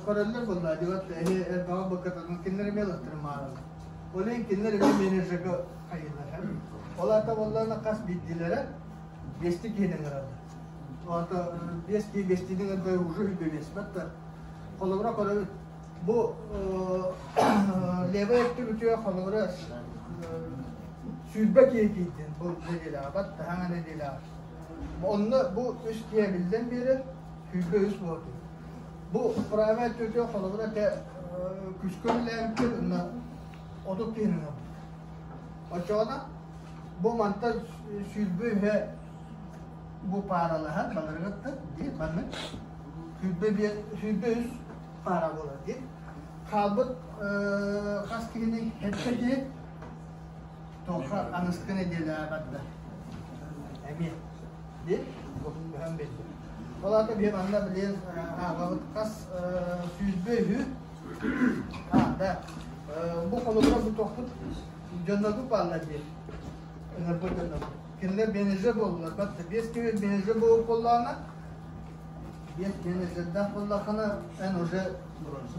көрөллөр буоллаа дьыбат эһи элбэҕи быккатанын кинилэр эмиэ ылыктарын маараллар. Ол иһин кинилэр эмиэ менеджергэ хайыылар. Ол аата буоллаҕына хас биирдиилэрэ биэсти киһини ыҥыраллар. Ол аата биэс киһи биэстиини ыҥырда уже үбэ биэспэт да. Холобура көрөбүт бу левый өттү бүтүө холобура 20 киһи киирдин бу нэдиэлэҕэ, баттаһаҥа нэдиэлэҕэ. Онно бу үс киһи эбиллэн биэрэр, 23 буолар. Бу правильно өтө холобура этэ күскө үлэлээбиппит уонна 30 киһини ылбыт. Оччоҕуна бу мантан 23-һэ бу пааралаһар баларыгыттан дии маннык 23 паара буолар дии. Хаалбыт хас киһини хэттэ киһи туохха аныскы нэдиэлэҕэ барда. Эмиэ дии быһан биэрдим. Ол аата биһи манна билиэн ааҕабыт хас 103 да бу холобура бу туохпут дьоннорбут бааллар дии ыҥырбыт дьоннорбут. Кинилэр менеджер буоллулар. Батта биэс киһи менеджер буолуп буоллаҕына биэс менеджердаах буоллаххына эн уже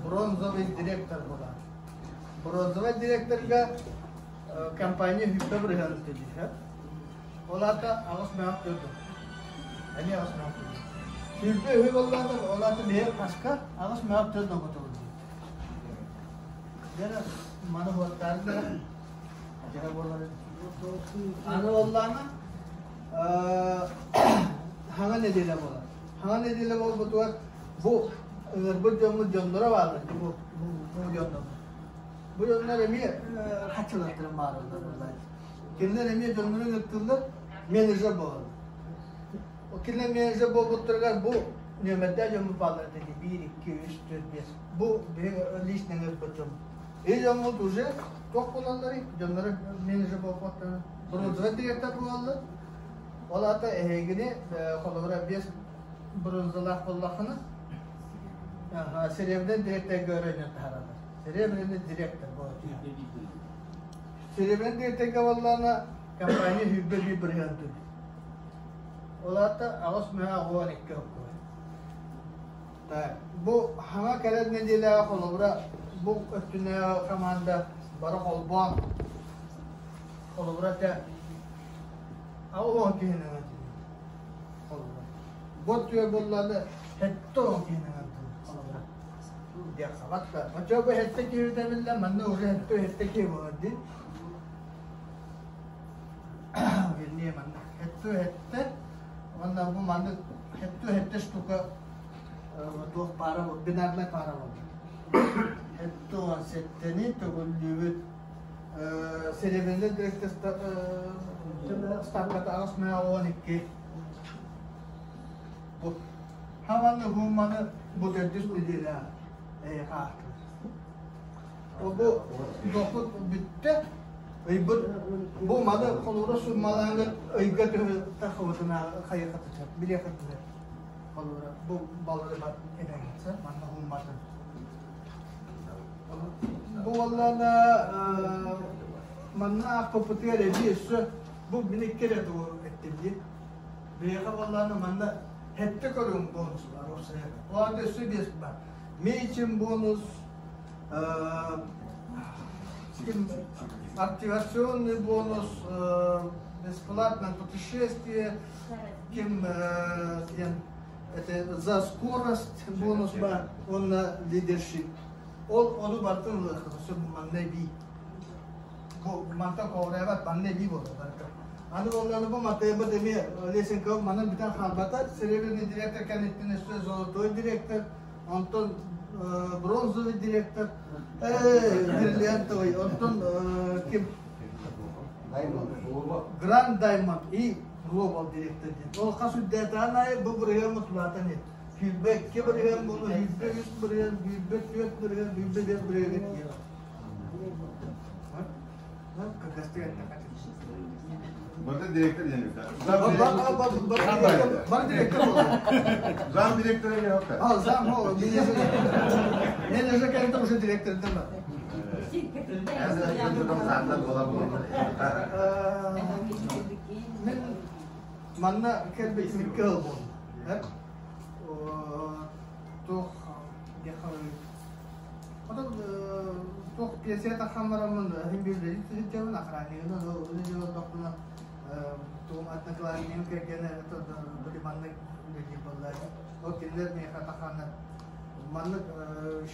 бронзовый директор буолаҕын. Бронзовый директорга компания хүппэ бырыһыан төлүүр. Ол аата 84. Эмиэ 84. 23 буоллаҕына ол аата биһиги хаска 84 оҥотобут диир. Дьэ маны хуоттаары дьэ буолар. Аны буоллаҕына хаҥа нэдиэлэ буолар. Хаҥа нэдиэлэ буолбутугар бу ыҥырбыт дьоммут дьонноро бааллар бу бу дьоннор. Бу дьоннор эмиэ хаччылартарын баараллар. Кинилэр эмиэ дьоннорун ыҥыртыллар менеджер буолаллар. Кинилэр менеджер буолбуттарыгар бу нүөмэрдээх дьоммут бааллар этэ 1, 2, 3, 4, 5. Бу биһиги личный ыҥырбыт дьоммут. И дьоммут уже туох буолалларый? Дьонноро менеджер буолбаттара. Бронзовай директор буолаллар. Ол аата эһигини холобура 5 бронзалаах буоллаххына серебряный директорга өрөйнөн таһаараллар. Серебряный директор буолар. Серебряный директорга буоллаҕына компания 101 бырыһыан төлүүр. Ол аата 8 12 оккуой. Так, бу хаҥа кэлэр нэдиэлэҕэ холобура бу өттүнээҕи команда бары холбоон холобура этэ 80 киһини холобура. Бу өттүгэр буоллаҕына 70 киһини холобура. Диэххэ батта. Оччо бу сэттэ киһи биллэн манна уже сэттэ киһи буолар дии. Вернее манна сэттэ уонна бу маннык сэттэ штука туох паара бинарнай паара буолла. 77-ни төгүллүүбүт серебряный директор ставката 8 12. Бу хаманы хумманы бу төрдүс нэдиэлэ хаахтыр. Бу дохут бүттэ. Ыйбыт бу маны холура суммалаангар ыйга төһө тахыбытына хайыхатыча билиэхэтилер. Холура бу балары бар эдэгитсе манна хумматын. Бу боллана манна аахпыппытыгар эби өссө бу мин икки эрэ тугу эттим дии. Биһиэхэ боллаана манна хэттэ көрүҥ бонус бар уопсайа. Ол аата өссө биэс бар. Мейчин бонус, активационный бонус, бесплатное путешествие, ким это за скорость бонус бар, он на leadership. Ол ону бартын ылыахха сөп манна эбии. Бу мантан коврайбат манна эбии буолар барыта. Аны болланы бу матайбат эмиэ Лесенков манан бүтэн хаалбата. Серебряный директор кэнниттэн өссө золотой директор, онтон бронзовый директор, бриллиантовый, онтон ким Гранд Даймонд и Глобал директор диэн. Ол хас үрдээтаан аайы бу бырыһыан мутулаатан ет. 22 бырыһыан буолу, 23 бырыһыан, 24 бырыһыан, 25 бырыһыан тиийэр. Бары директор диэн Бар директор буолар. Зам директора не хокка. А, зам, о, менеджер кэлэнтэ уже директор да. Мен манна кэлбит кыл буолла. Туох Отон туох пьеса тахамараммын хин бирлери сылдьабын охраннигынан үлэлии олордохпуна тугум одноклассникым кэргэнэ били маннык үлэлиир буолла. Ол кинилэр миэхэ тахааннар маннык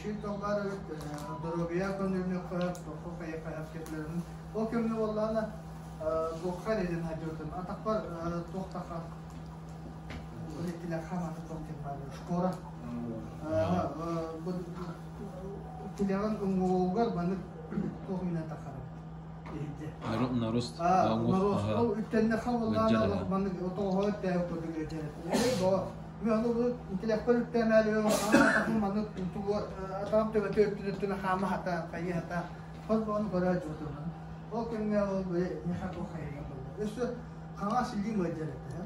шин тоҕбаар эбит доруобуйа көмөлөнүөххэ туохха хайыахха кэплэрин ол кэмҥэ буоллаҕына Туохха эрэ надетым. Атахпар туохтаха тилэхха маны туох диэн баар шкура. Тилэҕин уҥуоҕугар маннык туох үүнэн таххара. Нарост. Нарост. Ол үттэннэххэ буоллаҕына маннык отоҕоһо үттээһи курдук үөтэр. Мен ону бу интеллектпар үктэмээри атахым маннык тугу атаҕым төбөтө өттүн өттүнэ хаама хата хайыы хата холбоон көрө дьуутунан. Ол кэмҥэ ол миэхэ туох хайыган буолла. Өссө хаҥас илиим ыалдьар этэ.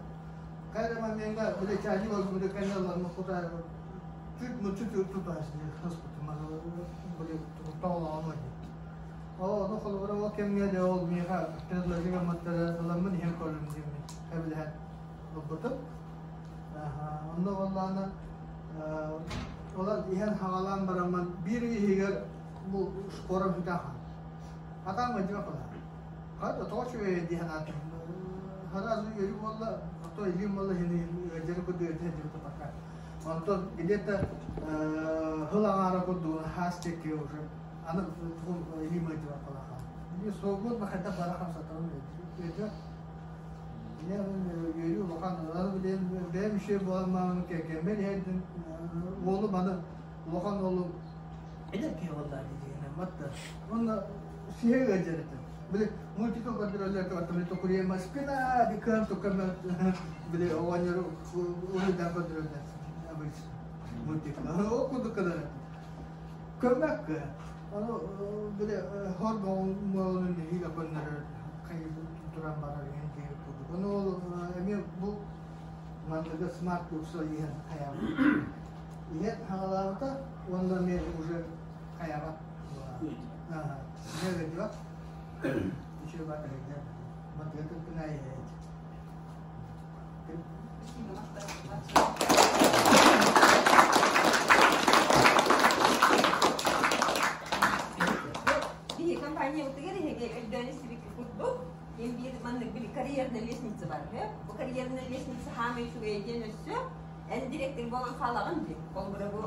Хайа момеҥҥа били чайник олбуду кэннэ ылан кута чуть муччу тутаасыны хаспытым били тоҕолоҕом Ол ону холобура ол кэмҥэ де ол миэхэ предложение гыммыттара ыламмын иһэн көрүм диэммин эбилэһэн ылбытым. Онно буоллаҕына олор иһэн хаҕалаан бараммын биир иһигэр бу шпором бүтэн хаалла. Атаан мадьыма кылаа. Хата тоҕо үчүгэй дии санаатым. Сразу үөрүү буолла, ото илиим буолла иһин ыалдьары курдук этэ сылдьыбыта пока. Онтон где-то сыл аҥаара курдугун хаас диэки уже аны тугум илиим ыалдьыбат буола хаалла. Свободно хайдах бара хамсатарым өйдөө. Үөрүү улахан билэн бэйэм үчүгэй буолан кэргэммэр иһэрдим уолум аны улахан уолум эдэр киһи буолла дии батта уонна сиһэ ыалдьар этэ били мультика көрдөрөллөр били токуриема спина дикан тукама били оҕонньору уруйдаан көрдөрөллөр обычно мультик ол курдук гынар көмөккө Ону били хор моолун нэһиилэ көннөрөр туран барар иһин киһи курдук. Ону ол эмиэ бу манныгы смарт курса иһэн хайаабыт. Иһэн хаҕалаабыта уонна эмиэ уже хайаабат. Ага. Эмиэ өйдүбэт. Үчүгэй баар кэлэйдэр. Мантыга кыркынай Биһи компаниябытыгар эһиги өйдөөн истибиккит курдук, ким биир маннык били карьерная лестница бар үһү. Бу карьерная лестница хаамай үчүгэй диэн өссө эн директор буолан хаалаҕын дии. Холобура бу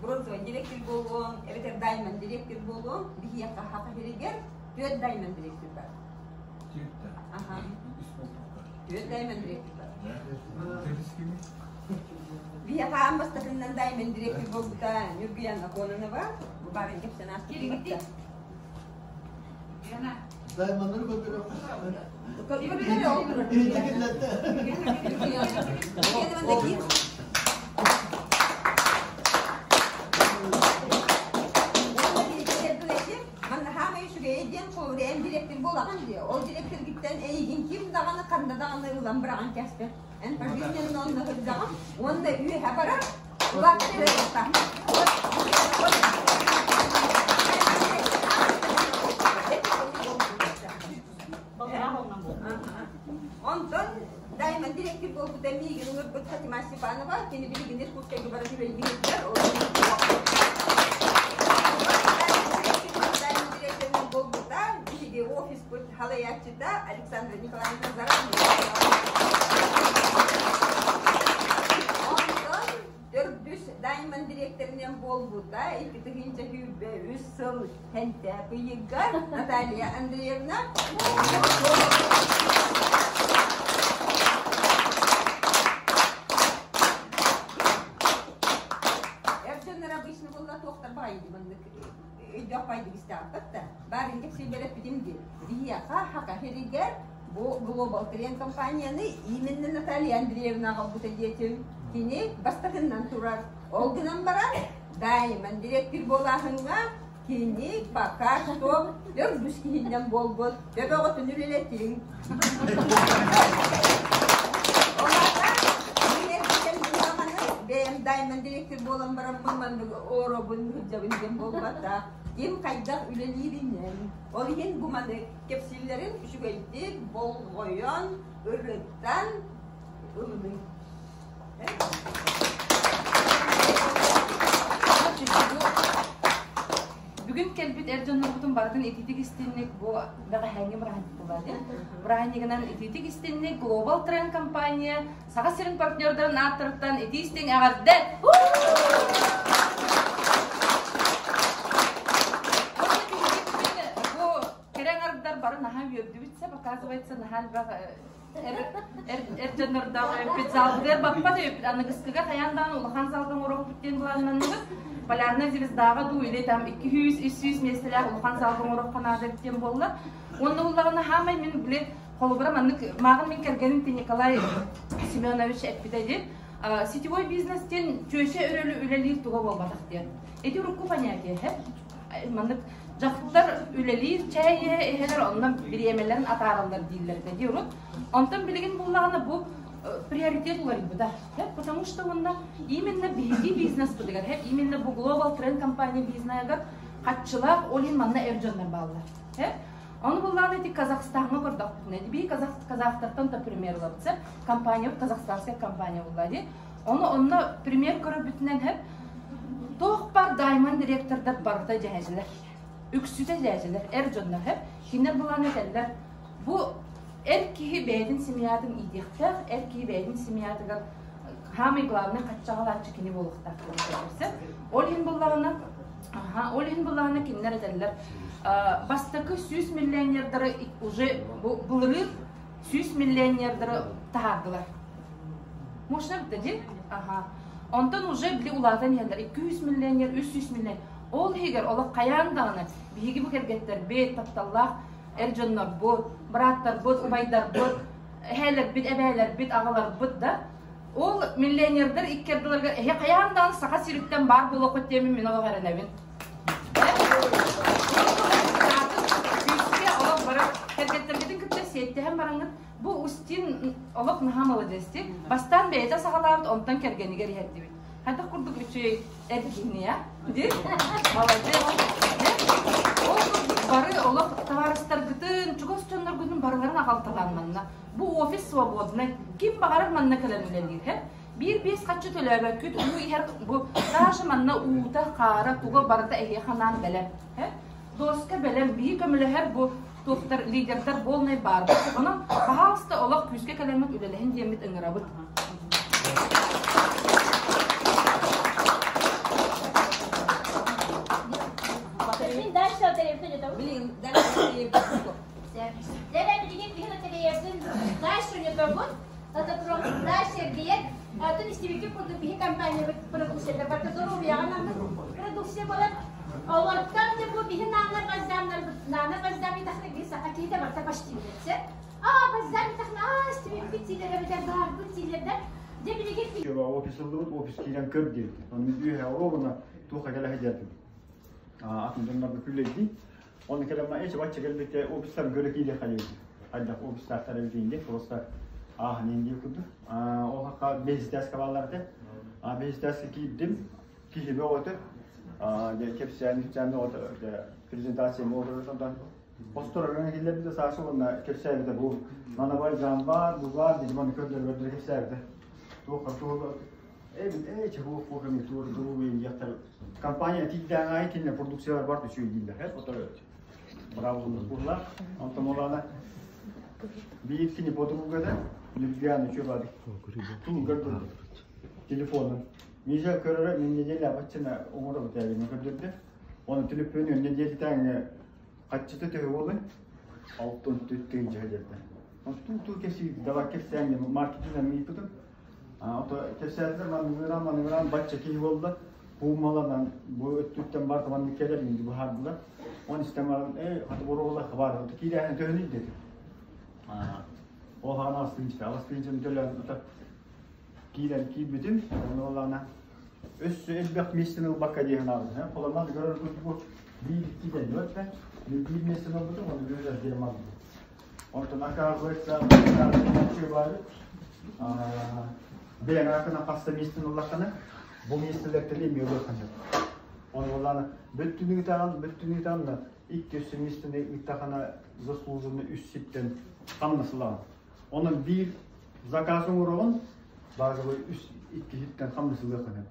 бронзовый директор буолуоҥ, эбэтэр даймонд директор буолуоҥ, биһиэхэ хаха сиригэр түөрт даймонд директор бар. Биһиэхэ аан бастакыннан даймонд директор буолбута Ньургуяна Кононова. Бу баарын кэпсээн ааспыт. Даймоннары көрдөрөр. Манна хаамай үчүгэйэ диэн холобур эн директор буолаҕын дии. Ол директоргиттэн эйигин ким даҕаны ханна даҕаны ылан быраҕан кэспэт. Эн пожизненно онно сылдьаҕын уонна үөһэ барар улаатар эрэ Онтон Даймон директор буолбута миигин ыҥырбыт Фатима Степанова, кини билигин Иркутскайга баран үлэлиир. Буолбута биһиги офиспыт халайааччыта Александра Николаевна Заранова. Онтон төрдүс Даймон дириэктэринэн буолбута 2023 сыл Хэнтээп ыйыгар Наталья Андреевна. Эр дьоннор обычно буолла туохтар баҕайы маннык өйдөөх баайдык истээхпэт да. Баарын кэпсииллэр эппитим дии. Биһиэхэ хака сиригэр бу Global Trend компанияны именно Наталья Андреевна аҕалбыта диэтим. Кини бастакыннан турар. Ол гынан баран Даймон директор буолааһыҥҥа кини пока что төрдүс киһиннэн буолбут. Төбөҕүтүн үлэлэтиҥ. Ол аата бэйэм Даймон директор буолан бараммын маннык оробун сылдьабын диэн буолбата. Ким хайдах үлэлииринэн. Ол иһин бу маны кэпсииллэрин үчүгэйдик болҕойон, ырыттан ылыныҥ. Бүгүн кэлбит эр дьоннорбутун барытын итиитик истинник бу бэҕэһээҥҥи бырааһынньык буолла дии. Бырааһынньыгынан итиитик истинник Global Trend компания Саха сирин партнердарын ааттарыттан итии истиҥ эҕэрдэ! Бу кэрэ аҥардар бары үөрдүбүт сөп, оказывается, наһаа элбэх эр дьоннордоох өппүт залбытыгар баппат өппүт аныгыскыга хайаан даҕаны улахан залга оҥоруохпут диэн былааннанныбыт. Полярная звездаҕа дуу или там 200-300 миэстэлээх улахан залга оҥоруохха наада эбит диэн буолла. Уонна буллаҕына хаамай мин били холобура маннык мааҕын мин кэргэним ти Николай Семенович эппитэ дии. Сетевой бизнес диэн чүөчэ өрөлү үлэлиир туга буолбатах диэн. Ити урукку понятие маннык дьахтар үлэлиир чэй иһэлэр онно бириэмэлэрин атаараллар дииллэр этэ дии урут. Онтон билигин буллаҕына бу приоритет уларыйбыта. Потому что онно именно биһиги бизнеспытыгар, именно бу Global Trend компания бизнеһыгар хаччылаах ол иһин манна эр дьоннор бааллар. Ону буллаҕына ити Казахстаҥҥа көрдөхпүтүнэ, биһи казахтартан да пример ылабыт, компания казахстанская компания булла дии. Ону онно пример көрөрбүтүнэн хэп туох бар даймон директордар барыта дьээдьилэр. Үксүтэ дьээдьилэр, эр дьоннор хэп. Кинилэр булан этэллэр. Бу эр киһи бэйэтин семьятын иитиэхтээх, эр киһи бэйэтин семьятыгар самый главный хаччаҕалааччы кини буолуохтаах. Ол иһин буллаҕына, ол иһин буллаҕына кинилэр этэллэр. Бастакы 100 миллионердары уже былырыын 100 миллионердары таһаардылар. Можно дии? Ага. Онтон уже били улаатан иһэллэр 200 миллионер, 300 миллион. Ол иһигэр олох хайаан даҕаны биһиги бу кэргэттэрбит, тапталлаах эр дьоннорбут, бырааттарбыт, убайдарбыт, эһээлэрбит, эбээлэрбит, аҕаларбыт да ол миллионердар икки ардыларыгар эһи хайаан даҕаны Саха сириттэн баар буолуоххут диэмин мин олох эрэнэбин. Күүскэ олох бары кэргэттэргитин кытта сиэттэһэн бараҥҥыт бу Устин олох наһаа маладьыас дии. Бастаан бэйэтэ саҕалаабыт, онтон кэргэнигэр иһэрдибит. Хайдах курдук үчүгэй эр киһини а? Дии? Маладьыас. Ол курдук бары олох табаарыстаргытын, чугас дьонноргутун барыларын аҕалталаан манна. Бу офис свободный. Ким баҕарар манна кэлэн үлэлиир. Биир-биэс хаччы төлөөбөккүт, уу иһэр бу даже манна уута, хаара, туга барыта эһиэхэ анаан бэлэм. Доска бэлэм, биһи көмөлөһөр бу туохтар лидердар полный баар. Онон, пожалуйста, олох күүскэ кэлэммит үлэлэһин диэммит ыҥырабыт. Дальше Блин, дальше Дальше не тобут. Дальше эргийэн, атын истибикки курдук биһи компаниябыт продукцията барыта доруобуйаҕа продукция буолан, олортон да бу биһи наана бальзамнарбыт, наана бальзам итахна биһи саха киһитэ барыта почти билэр. Аа, бальзам итахна, аа, истибиппит сиилэр эбэтэр баарбыт сиилэрдэр. Дьэ билигин Офис ыллыбыт, офис киирэн көр диэбит. Онно үөһэ оруобуна туохха кэлэ сылдьардым. Атын дьоннорго күллэйдии. Оны кэлэн эчи бачча кэлбитте офистар көрө киирэ хайыы. Хайдах офистаахтар эбитин диye просто ааһан иин диye курдук. Ол хакка бэһистээс кабаллар Бэһистээс киирдим. Киһи бөҕөтө. Кэпсээн кэпсээн бөҕөтө презентация оҕотор Постор киллэрбитэ саасы уонна кэпсээбитэ бу манабай жамбар, бу бар диэн маны көрдөрбөрдөрө кэпсээбитэ. Туохха туох Эбит ээ чего кухами тур другие яхтар. Компания тиийдээн аайы кинилэр продукциялар бар үчүгэй дииллэр. Отор браво буолла. Онтон олана биир кини подругада Нюрган үчүгэй бады. Туу көрдөрдө. Телефонун. Миша көрөрө мен неделя баччына оҥоро бутээбин көрдөрдө. Оны төлөппүөн неделятааҥы хаччыта төһө буолуй? Алтын түттүн дьэһэ Туу туу кэсии давай кэпсээн маркетинг мииппытым. Ото кэпсээтилэр маныгыран маныгыран бачча киһи буолла. Буумаланан бу өттүттэн бар маннык кэлэр инди быһаардылар. Он истэн баран э хаты боруола хабар ото киирээһин төһөнүй деди. Ол хаана астыынча аластыынчаны төлөөн ото киирэн киирбитим. Оны олаана өссө элбэх миэстэни ылбакка диэхин аабын. Холоман көрөр бу биир икки дэн биир миэстэни ылбытым, оны бүүрэр диэн малбытым. Онтон оказывается, баар бэйэҥ аакына хаста миэстэни ыллаххына, бу миэстэлэртэн эмиэ ылыаххын сөп. Оны олаана бүттүнү ытаҕын, бүттүнү ытаҕын икки өссө миэстэни ыттахына заслуженный үс ситтэн хамнас ылаҕын. Онон биир заказ оҥороҕун, базовый үс икки ситтэн хамнас ылыаххын сөп.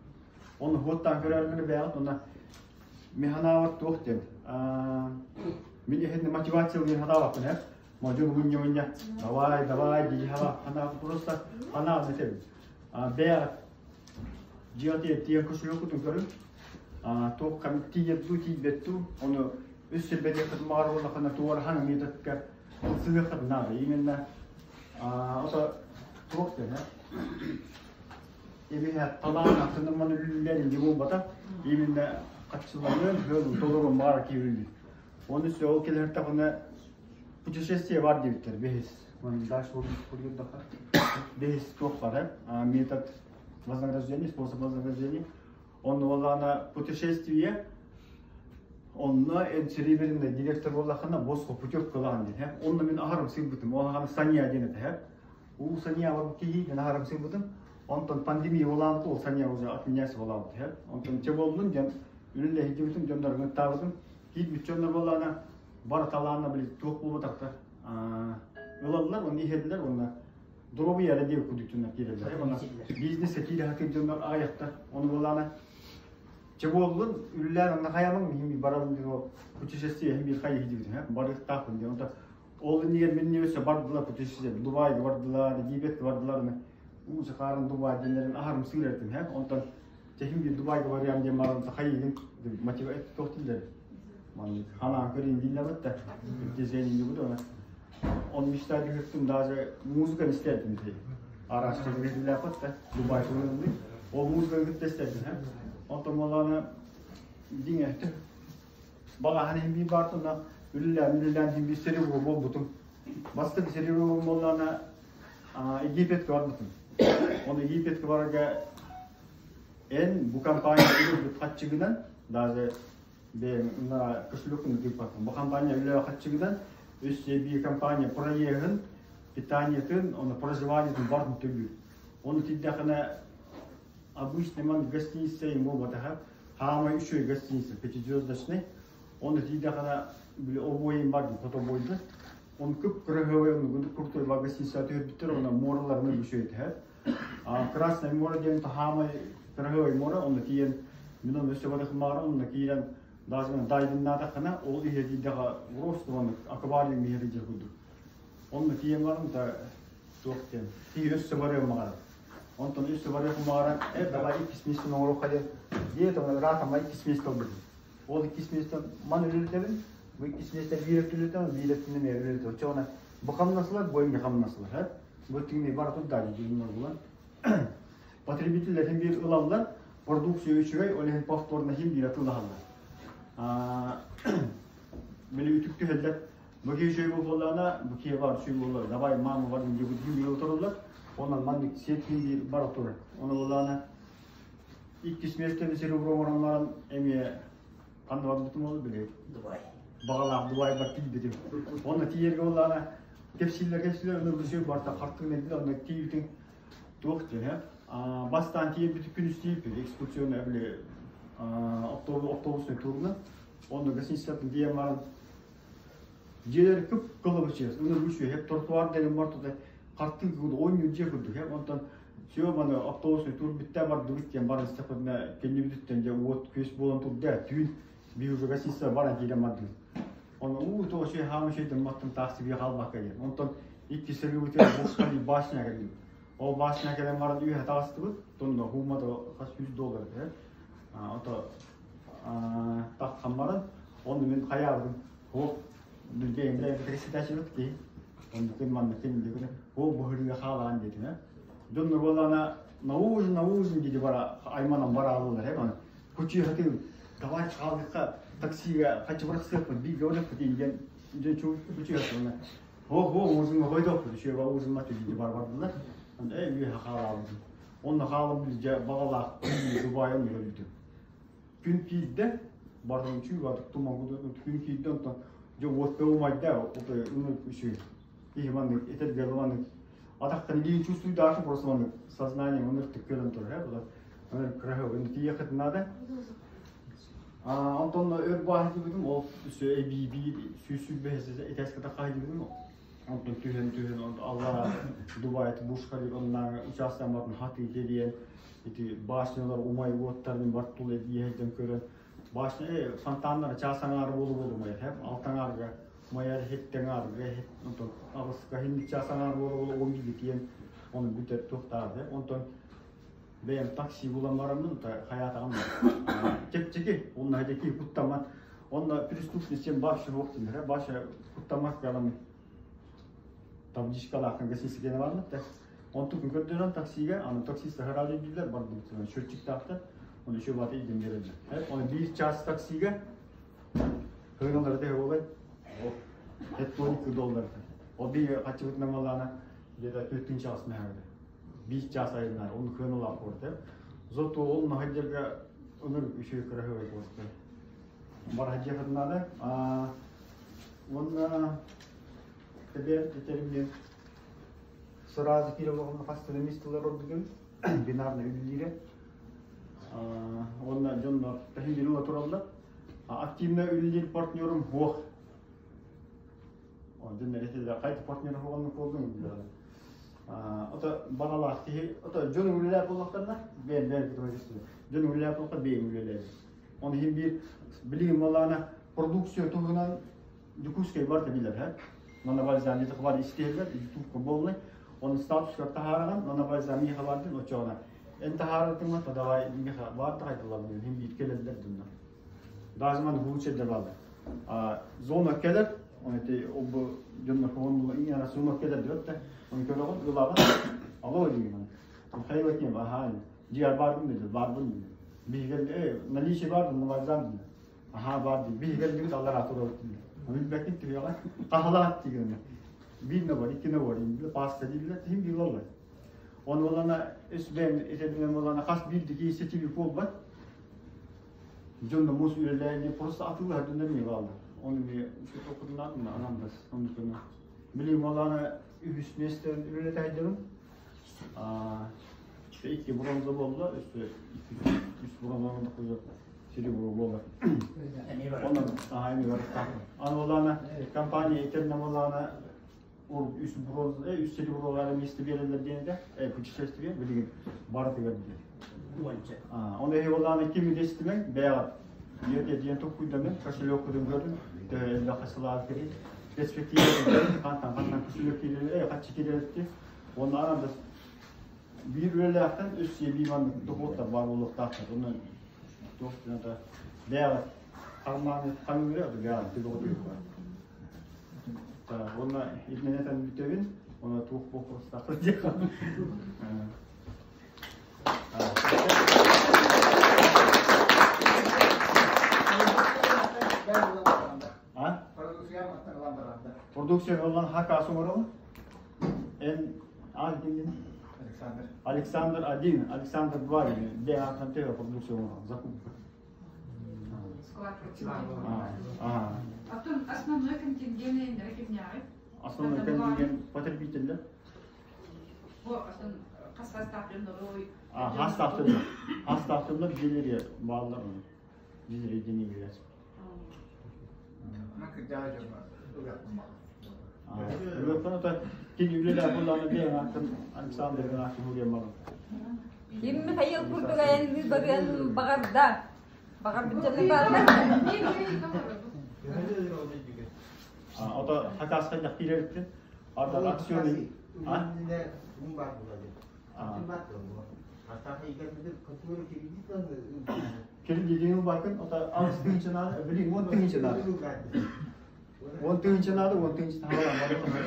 Оны хуоттаан көрөргүнэ бэйэҕит уонна механаабар туох диэн мин иһин мотивациялыыр хатаабаппын ээ модьу мунньа мунньа давай давай дии хана просто хана этэбин бэйэҕит дьиэҕит тиийэн кошелёккутун көрүҥ туох тиийэр дуу тиийбэт дуу ону үс сирбэтиэххит маҕар буоллаххына туорахан методка. Ылсыһыахха наада. Именно ото туох диэн, эбиһэ талаан аттынымман үллэр инди буолбата. Именно хаччыланын, хөл толору маар киирилли. Оны все ол келер тахына путешествие бар диэбиттэр бэһис. Дальше бэһис туох бар, метод вознаграждения, способ вознаграждения. Он олана путешествие, онно эн серебряный директор боллахына босхо путевкалаан диэн. Онно мин аһарым сылбытым. Ол аҕаны Саня диэн этэ. У Саня бар киһи мен аһарым сылбытым. Онтон пандемия болаан ол Саня уже отменяйся болаабыт. Онтон че боллун диэн үлэлэ хидибитим дьоннорун таабытым. Киит бүтчөннөр боллаана бар талаана били туох буолбатахтар. Ылаллар, оны иһэллэр, онна дробы яра диэ кудуктунар киирэллэр. Онна бизнес киирэ хатыр дьоннор аҕыйахтар. Оны боллаана че боллун үллээн онна хаямың михим барабын дио путешествие хим бир хай хидибитим. Барыктаахпын диэн. Онта ол иннигер минни өссө бардылар путешествие. Дубайга бардылар, Египетке бардылар. Уу сахарын Дубай денерин ахарым сыырартым. Онтон техим бир Дубайга барыам диэн баран хайыгын мотива тоқтилер. Ман хана көрин диллабыт да. Дизайнинги бу да. Он мечта дүйөттүм даже музыка истердим дей. Арашта диллапыт да Дубай көрүндү. Ол музыка күттестердим. Онтон моланы диңе бага хани хим бир бартына үллән үллән хим бир сери болбутум. Бастык сери боллана Египетке барбытым. Оны Египетке барга эн бу компания үлү хатчыгынан даже бе на кошелекын дип бу компания үлү хатчыгынан өс би компания проектын, питаниетын, оны проживаниетын барын төлүү. Оны тиддахына обычный ман гостиница им болбатаха, хаама үшөй гостиница пятизвездочный. Оны тиддахына били обоим бар фотобойду. Он көп крыговый, он крутой гостиница төбүттөр, оны мораларны үшөйт. А Красное море деген хаама крыговый море, оны тиен мен өсө барых мара, оны кийен даже дайдын ол ihe дидага просто оны аквариум ihe дижер кудук. Оны тиен барым да туох тен. Ти өссө барыам магара. Онтон өссө барыам магара, давай иккис месяц оңоро хаде. Дие то рата май иккис месяц болду. Ол иккис месяц ман үлелтебин, бу иккис месяц бир түлөтөм, бир түнү ме үлелтө. Чона бу хамнасылар, бойым хамнасылар, ха. Бу тиңне бар тут дали дигән булан. Потребительдер хим бир ылаллар, продукция үчүгэй, ол хим повторно хим бир атылалар. Мени үтүктү хеллер. Бу ки шөй боллана, бу ки бар шөй боллар. Давай мама бар дип хим бир отырулар. Онан маннык сет хим бир бар отур. Оны боллана иккис местен серебро оранларын эме кандай бар бутум ол биле. Дубай. Багалак Дубай бар тип битим. Оны тиерге боллана кепсиллер кепсиллер өмөр бүсөй барта картың неди оны тиютин туох ден, бастан тиеп бүтүп күн истейп экскурсионный биле автобус автобусный турна. Оны гостиницатын тием баран жерлер көп кылып ичебиз. Өмөр бүсөй хеп тротуар деген бар тута картың кылды ойын же кылды хеп. Онтон все маны автобусный тур битте бар дубит кен бар истепне кенни бүтүттен же от көс болан турда түйүн би уже гостиница баран кирем барды. Оны у то шей хамы шейден маттым такси би халбак келген. Онтон икки сервитер бушкали башня келген. Ол башня келен баран үйе тагыстыбыт. Тонда хумада кас 100 доллар э. Ото таккан баран. Оны мен хаябым. О билбейм да председатель ки. Оны ким манны ким деген. О бухырга хаалан деди. Доннор болана на ужин, на ужин деди бара айманан бара алалар э. Аны кучу хатып давай чыгалыкка таксиге качы барсак би говорят деген же чу кучу хатып. О, о, ужин койдок, шөй ба ужин мат деди бар бардылар. Анда үй хаалабыз. Онна хаалам биз же багалак Дубайын көрдү. Күн кийде бардым чүй бардык туман күн кийде онтон же вот умайда ото үмүт үшүй. И маны этер гелманы атактан кийин чувствую даже просто маны сознание өнөр көрөн тур, э, бу өнөр крахы өнөр тиехет надо. Антон өр баһы дибидим, ол үсө эби би сүйсү бэһесе этес ката хай дибидим. Онтон түһен түһен Алла Дубай Бурж Халиф оннан участок батын хаты келген. Ити башнялар умай оттарын бар тул эдиһеден көрөн. Башня фонтаннар часаңар болу болу май хеп алтаңарга маяр хеттеңарга хет онтон агыска хинди часаңар болу болу он биги тиен оны бүтер токтарды. Онтон бэм такси булан барамын та хаятагам. Чепчеки онна хедеки куттамат. Онна преступность сен башы жоктун, башы куттамат калам. Табличкалааххын гостиницакена барбыт. Онтукун көрдөрөн таксига, аны таксист саһараады дииллэр, бардыбыт. Счетчиктаахтар, оны еще баты иден береллер. Оны 1 час таксига хыналары теhe болай. Это 12 доллар. Ол би качыбыт намалана где-то 4 час мәһәрде. 5 час айынар, оны хыналар корды. Зато ол нахадерга өмір үші крахывай болсты. Бар хаджахатнада. Онна тебе тетеримден сразу кире хастаны мистелер ордугун бинарный үллире. Онна дьоннор тахилин тураллар. Активно үллир партнерым хох. Дьоннор этилер кайты партнер хоғанны колдун билер. Ото бағалақ тихи, ото дьон үллер боллақтарна, бен бен күтіп Дьон үллер боллақтар бен үллер. Оны хим бир билигим боллағына продукция туһунан Дюкускай бар билер, ха? Нана бальзам ете хабар истейлер, ютуб болны. Оны статус карта хараган, нана бальзам ми хабардын очоғына. Эн тахаратыңма давай миха бар тахайтылар бу хим бир келелер дунна. Дазман хуче дебалы. А зона келер, оны те обу дунна хонну ин ара зона келер диот Оны көрөгөн ылага. Ало деген. Хайва кем аха. Диар бар бун dedi, бар бун dedi. Бигел э наличие бар бун бальзам dedi. Аха бар dedi. Бигел диги аллар атыр dedi. Билбекин түйөҕө хаһалаат дигэн. Биир бар, икки бар, инде паста дииллэр, тиһин биир олар. Он олана өс бэм этебинен олана хас биир дики сетиби болбат. Дьонно мус үлэлээни просто атылы хадунна ми баалар. Оны ми şu токуннан анам бас. Оны көмө. Билим олана үһүс местен үлэлэтэйдим. А икки бронза болду, үстү икки үс бронзаны да кызы серебро болду. Онан ага эми бар. Аны олана компания этерне олана ол үс бронза, үс серебролары месте берелер дегенде, путешествие билген бары берди. Оны эһи оланы кими дестимен бәягат. Ете диен токуйда мен кошелек көрдүм. Эле касылар керек. Перспектива кантан кантан кошелек келер, качы келерди. Оны анан да бир үлелээхтен үс ебиман дохуоттар бар болуктаахтар. Оны тохтунда бәягат карманы камыра бәягат дохуот. Оны илменетен бүтөбүн, оны тух бокурстакыр дихан. А? Продукция olan хакасы орал. Эн а деген Александр. Александр 1, Александр 2, де атантева продукция оңор, закупка. Склад. А. Потом основной контингент ракетняй. Основной контингент потребитель, Бу хас-хас А, хас тахтылар. Хас тахтылар жилери баллар. Жилери дени билер. Өкөн та кин үлелер булланы бен атын Александр гына хурия бар. Ким Михаил курдугайын барыан багарда. Багар бүтчәне бар. А, ото хакаска жак кирерти. Арда акционы. А? Кредит бакын, ото алыс тыгынчы билин 10 тыгынчы нады. 10 тыгынчы нады, 10 тыгынчы табалан.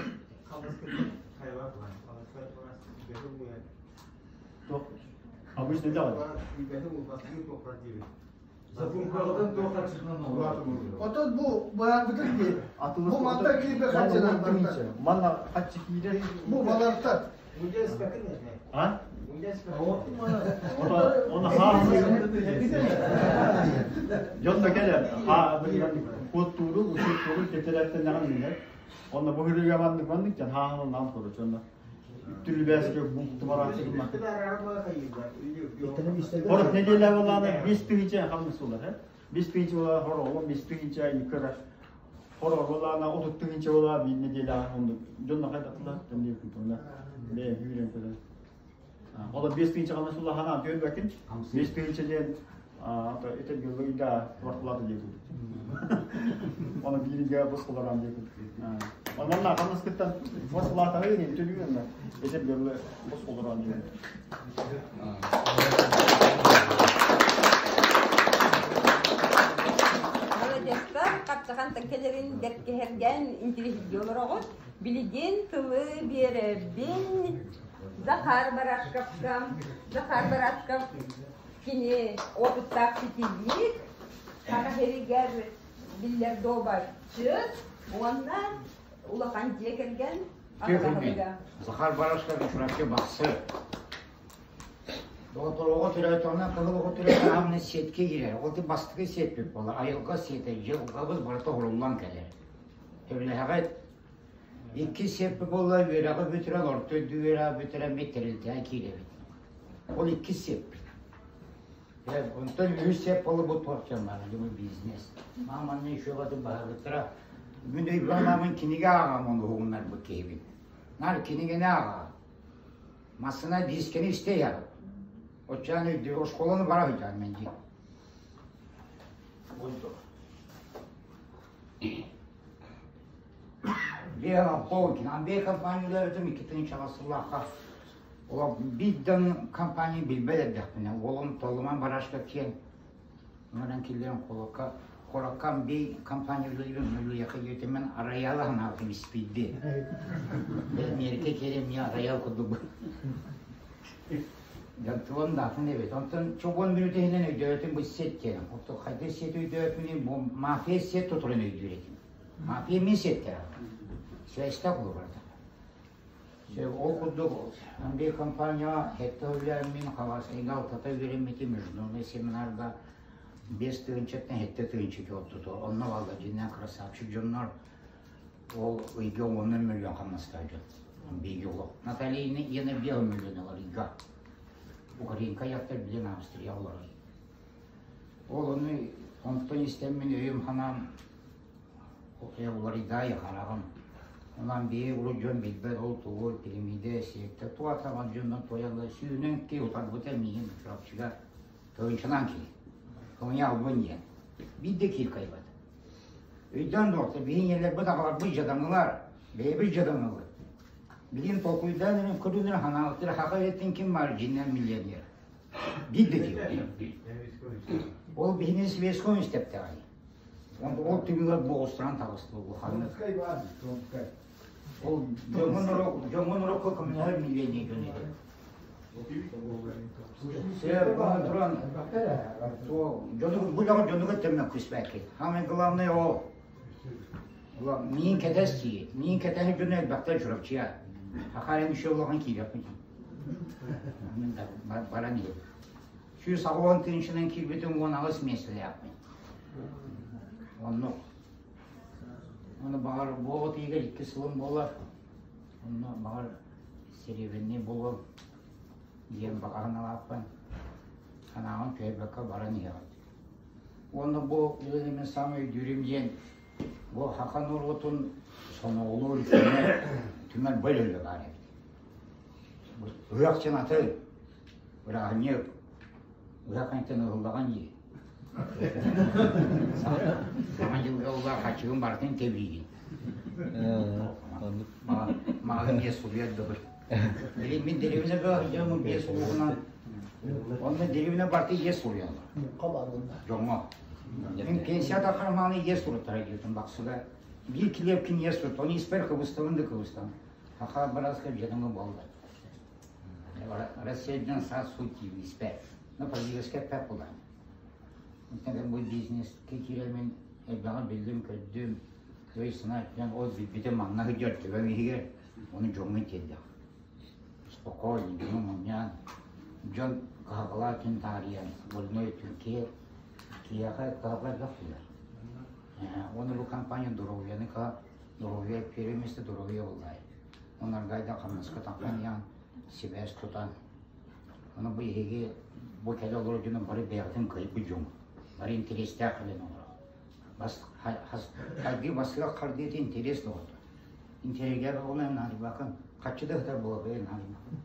Обычно делают. Отон бу баян бүтүн ки. Бу манта кийбе хачынан барта. Манна хачы кийде. Бу баларта. А? Ото оны ха. Жонда келе. Ха билген код туру, ушул туру кетереттен наган мине. Онда бу хүрүгө мандык мандык жан ха ха нам туру жонда. Үттүлү бәске бу барак чыгма. Хорох неделя боланы 5 тыгынча хамыс болар, he? 5 тыгынча болар, хоро, 15 тыгынча юкара. Хоро болана 30 тыгынча болар, бир неделя онду. Жонда кайда тыла, тенде күтүнда. Бе хүрен көдөн. Ола 5 тыгынча хамыс болар, хана төл бакин. 5 тыгынча ден ато этер гөлгөйдө вартлады дейт. Оны бириге босқоларам дейт. Онан хамыс кыттан босқолата не төлүгөн да. Этер гөлгө босқоларам дейт. Молодецтар, каптахан текелерин деркехерген интеллигенциялар. Билигин тылы биэрэбин Захар Барашковка. Захар Барашков кини опыттаах ситиһиик, Саха сиригэр биллэр дуобатчыт уонна улахан дьиэ кэргэн аҕа Захар Барашков Чурапчы Бахсы. Доҕоттор, оҕо төрөөтөҕүнэ, кыһыл оҕо төрөөтөҕүнэ сиэткэ киирэр. Ол бастакы сиэппит буолар. Айылҕа сиэтэ, дьылҕабыт барыта оһоллон кэлэр. Сөбүлэһэҕит? Иккис сиэппит буолла үөрэҕи бүтэрэн, орто үрдүк үөрэҕи бүтэрэн бит тэрилтэҕэ киирэбит. Ол иккис сиэппит. Онтон үһүс сиэп буолла бу туох дьон баар, думаю, бизнес. Мааманна еще батын баһылыктара. Мин өйбөн маамын кинигэ ааҕам ону уһугуннарбыт киһибин. Наар кинигэни ааҕаҕын. Массына диискэни истэ иһэҕин. Оччоон өйдүү, оскуоланы бара сылдьаҕын мен дии. Биэ Полкин, Анбей компания үлэлээтим 2000 сыллаахха. Ола биирдэн компания билбэт эрдэхпинэ, уолум Толлуман Барашка киэн Онон киллэрэн холокка Хорокка Анбей компания үлэлиибин үлүөхэ диэтим роял анаабытым испиирди. Эмиэрикэ киэрэ эмиэ роял курдук. Дьонтуон даатын эбит. Онтон чобуон мүнүүтэ иһинэн өйдөөтүм бу сет диэн. Оттон хайдах сет өйдөөппүнүй, бу мафия сет тутурун өйдүүр этим. Мафия мин сеттэрэ. Связьта кулубарда. Ол курдук Андрей компанияҕа сэттэ үлээммин Хабаровскайга алтата үөрэммитим международный семинарга 5 тыһыынчаттан 7 тыһыынча киһи Онно балла дьиннээн красавчик дьоннор ол ыйга 10 миллион хамнастаах дьон. Биги олох. Наталья Яна 5 миллион ылар ыйга. Украинка яттар билен Австрия олорор. Ол ону онтон истэммин өйүм ханаам уларыйдаай хараҕым. Онон биһи урут дьон билбэт ол тугу пирамида секта туатаман дьоннон туойаллар сүүнэн ки утарбыта миигин Чурапчыга тыһыынчанан киһи. Кымыйа албын диэн. Биир да киһи кыайбат. Өйдөөн доҕоттор, биһи ийэлэрбит аҕаларбыт дьадаҥылар, бэйэбит дьадаҥылар. Билигин толкуйдаан эрэн көрүнэр ханаалыктар хаха эттин ким баар дьиннэн миллионер. Биир да киһи. Ол биһини светском истэптэҕэй. Ол түмүгэр боҕустаран таҕыста улаханнык. Ол дьоҥҥун орокко көмөлөһөр миллионер дьон этэ. Сэ туран дьону бу дьону көттөрмөк күспэкки. Самое главное ол миин кэтэс дии. Миин кэтэһи дьону элбэхтэр Чурапчыга. Хахарин еще улахан киириэхпин. Баран иһит. 180 тыһыынчанан киирбитим 18 миэстэлээхпин. Оннук. Оны баҕар буоҕут иһигэр икки сылым буолар. Онно баҕар серебряный буолуом диэн баҕаһын алааппын. Санааҕын түһэрбэккэ баран иһэҕин. Уонна бу үлэлэмин саамай өйдүүрүм диэн бу саха норуотун сомоҕолуур түмэр, түмэр бөлөлө баар эбит. Ыһыах чынаты, бырааһынньык, ыһыах кэнниттэн ыһыллаҕын дии. Саҥа дьылга улаах хачыгын барытын тэбиигин. Маҕаһын биэс суруйар дыбыр. Билин мин дэриэбинэ бөҕө биэс улууһунан Онно дэриэбинэ барыта иэс суруйаллар. Дьоҥҥо. Мин пенсия таххармааны иэс суруттара диэтим Бахсыга. Биир килиэпкин иэс сурут. Оны испэр кыбыстабын да кыбыстабын. Саха быраска дьадаҥы буолла. Россиядан саас суть испэр. Но политическай эппэт буолан. Бу бизнеске киирэммин элбэҕи биллим, көрдүм. Өй санаа өттүнэн ол билбитим манна сылдьар төбөм иһигэр ону дьоҥҥо тиэрдэх. Спокойно, дьону мунньаан, дьон кыһалҕалаах өттүн таарыйан, больной өттүн киһи киһиэхэ кыһалҕа элбэх түһэр. Уонна бу компания здоровьяны здоровье первое место здоровье буоллаай. Оннаргайда хамнаска таххан иһэн сибээс тутан ону бу эһиги бу кэлэ олорор дьону бары бэйэҕитин кыайбыт дьон бары интэриэстээх кэлэн олорор. Бас хардыы басыга хардыыта интерес доҕотто. Интэриэһиргээр оҕону наадыйбаккын хаччы да сытар буола бэйэ наадыйбаккын.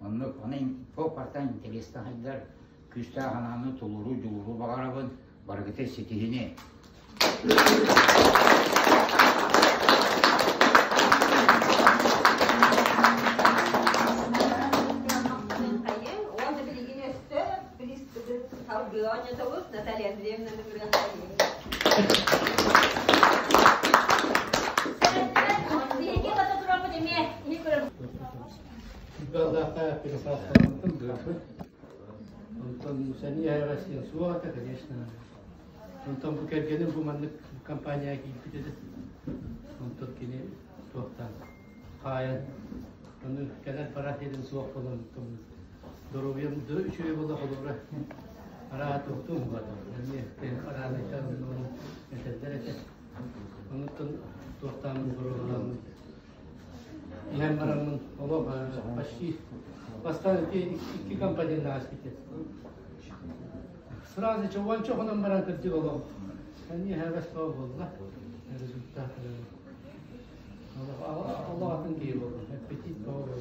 Оннук оны по партан интерестээх хайдар күүстээх анааны тулуру дьулуру баҕарабын барыгыта ситиһини. Уонна билигин өссө салгыы оонньотобут Наталья Андреевна Нырыахайын. пересадкаламмытым быарбыт. Онтон сэниэ аһаҕас диэн суох этэ, конечно. Онтон бу кэргэним бу маннык компанияҕа киирбит этэ. Онтон кини туохтаан хаайан, ону кэлэр барар сирин суох буолан, доруобуйам үчүгэй буолла холобура араа туохтуум буолла. Эмиэ араанайтан этэллэр этэ. Онуттан туохтааммын боруобалааммын иһэн бараммын олох почти бастаан икки компоненнаах испитим. Сразу чугунча хонон баран кырдьык олох эһэбэс буолла результат олох атын киһи буолла аппетит буолла.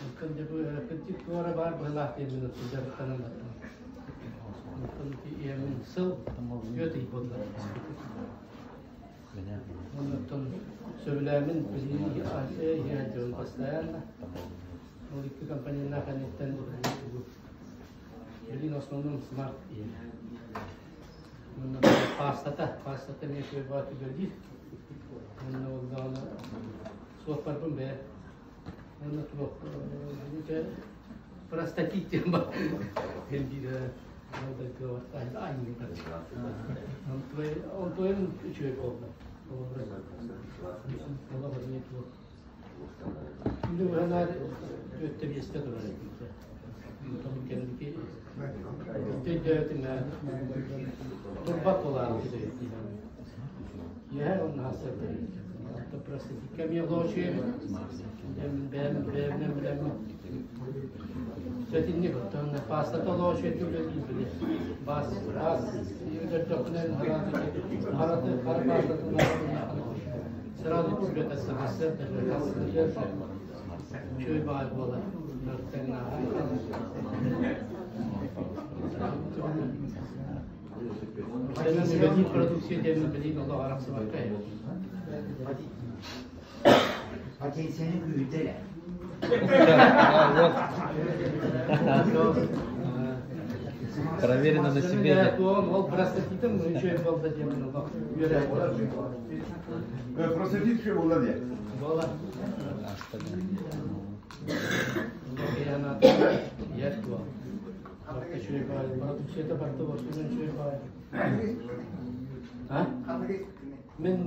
Оттон дьэ бу кырдьык туора баар быһылаах диэммин оттон дьарыктанан бардым. Оттон ийэмин сыл түөрт ый буолла испитим. Оннуттан сөбүлээмин билии иһэ дьон постоянно. Ол икки компоненнаах кэнниттэн билин основном смарт иһэ. Онно паастата, паастата эмиэ үчүгэй баҕа үлэлиир. Онно буоллаҕына суоппарбын бэйэ. Онно туох простатит диэн бар. Элбиир Онтуойум үчүгэй буолла. Олох эмиэ туох. Күнү быһанаар түөртэ биэстэ турар эбит. Онтон кэнники өйдөөтүм турбат буолаары Иһэ онно хасырдар. Простатикка эмиэ олоочуй эбит. Бэйэм бэйэбинэн билэммин. Сэтинник оттон паастата олоочуй үлэлиир били. Бас бас өтөрдөхпүнэн хараты хара паастатын сразу күлэтэ саҥасы үчүгэй баҕайы буолар. Үлэлиир продукция диэн билигин олох арахсыбакка Потенцияны күүрдэ эрэ. Проверено на себе. Ол простатитым үчүгэй буолла диэн олох үөрэ. Простатит үчүгэй буолла диэн. Буола. Продукцията барыта босхонон үчүгэй баҕайы. А? Мен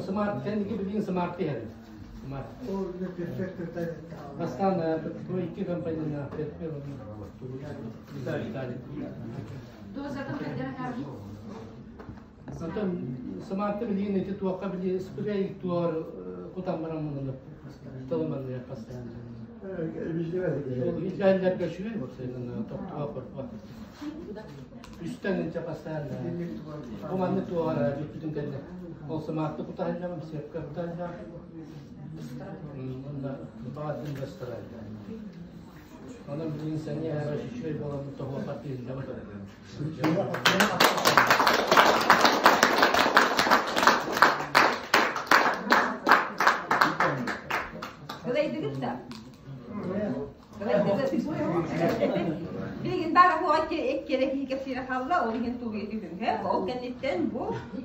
смарт кэнники билигин смарт иһэбин. Смарт. Бастаан бу икки компанияны Виталий Виталий. Дозатын хайдах аһарбыт? Онтон смарты билигин ити туохха били спрей туор кутан баран муннулар. Тылыманныйа постоянно. Илдьэллэргэ үчүгэй буолсайынан топтуга корпуга. Үстэн инчэ постоянно. Бу маннык туоҕар бүппүтүн кэннэ. Ол смарты кутаһыллам, сепка кутаһыллам. Онно баҕатын бастарайда. Онон билигин сэниэ үчүгэй буолан тоһуохха тиһиллэбит. Кылайдыгыт да? Кылайдыгыт. Билигин баар оһуохай эккиэрэ киһи кэпсиирэ хаалла, ол иһин тулуйа түһүҥ. Ол кэнниттэн бу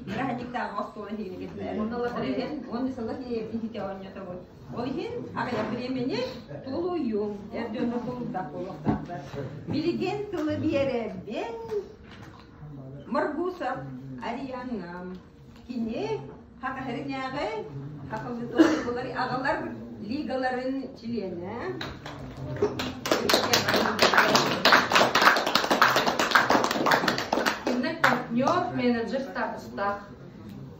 бырааһынньыктааҕы остуол эһигини кэтилэр. Уонна сылла киһи оонньотобут. Ол иһин аҕыйах бириэмэни тулуйуҥ, эр дьонно тулуурдаах буолуохтаахтар. Билигин тылы биэрэбин Моргусов Арианна. Кини Хахаһырынааҕы хахаллытыалар аҕалар лигаларын чилиэнэ. Кинне партнер, менеджер статустаах.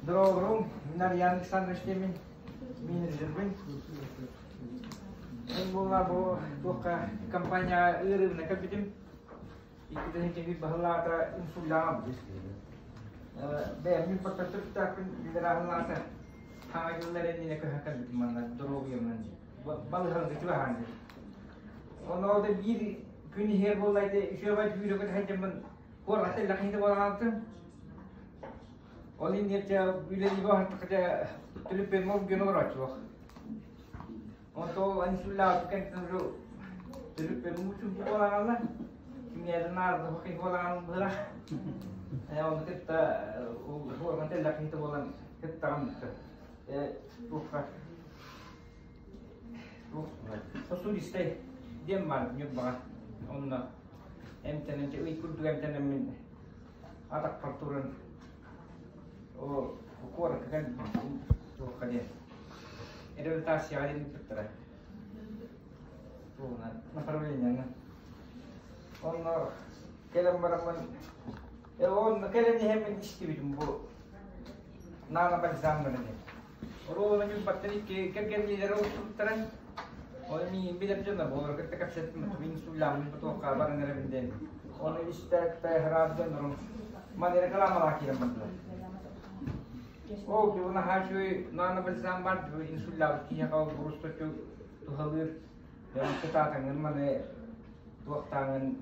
Здорово, Мин Ариан Александрович диэммин. Менеджербин. Мен буолла бу туохха компания ыарыыбына кэлбитим. Икки баһылаата инсуллаҕам. Бэйэм портатыктаахпын билэр хаҥа дьыллар иннинэ көһө кэлбитим манна доруобуйамнан балыһалга чугаһаан диэн. Ону да биир күн иһэр буоллайды үчүгэй түүрөкөт сылдьаммын куорҕата иллэхиһитэ буолан хаалтым. Ол иһин дьэ үлэлиигэ оһортоххо дьэ төлөпүөммэ гына олорооччулар. Онто инсуллаабыт кэнниттэн уже төлөпүөнүм учуутал буолан кимиэхэ наардах киһи буолан быһыылаах. Ону кытта уорган тэллэх киһитэ буолан кыттаҕым туохха. Сосудистай диэн баар Ньурбаҕа. Онно эмтэнэн, ый курдук эмтэнэммин атахпар туран о куоракка кэлбитим туохха диэн реабилитацияҕа диэн ыыппыттара. Туоҕунан направлениенан. Онно кэлэн бараммын онно кэлэн иһэммин истибитим бу наана бальзамнара диэн. Оруолуна Ньурбаттан икки кэргэнниилэрэ олорсубуттара. Оны миигин билэр дьоно буолар кытта кэпсэттим, мин суллааммын потуохха баран эрэбин диэн. Оны истээт хараап дьоннорум маны рекламалаах киирэн бардылар. Ол дьуна наһаа үчүгэй наана бальзам бар инсуллаабыт киһиэхэ ол бурусточу туһалыыр. Дьон кытаатаҥын маны туохтааҥын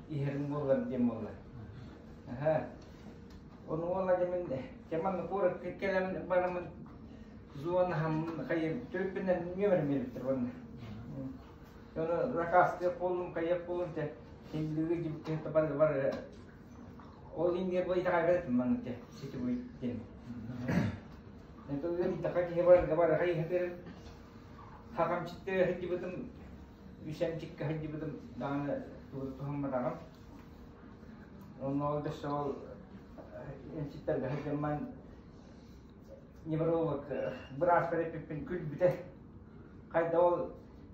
иһэрин буоллар диэн буолла. Аха. Ону уола дьэ мин дьэ манна куоракка кэлэн бараммын зонаһым хайы төрүппүнэн нүөмэрим биэрбиттэр уонна. Ону заказтыах буоллум, хайыах буоллум те хиллиги дьибиккэ бар бар ол ингер бу итэҕэйбэт манна те сетевой диэн. Это ыарыйдаха киһи барга бар хайыһатыр хахамчытты сылдьыбытым үсэмчиккэ сылдьыбытым даҕаны туһамматаҕым. Онно өссө ол эмчиттэргэ сылдьамман невролог бырааспар эппиппин күлбүтэ. Хайда ол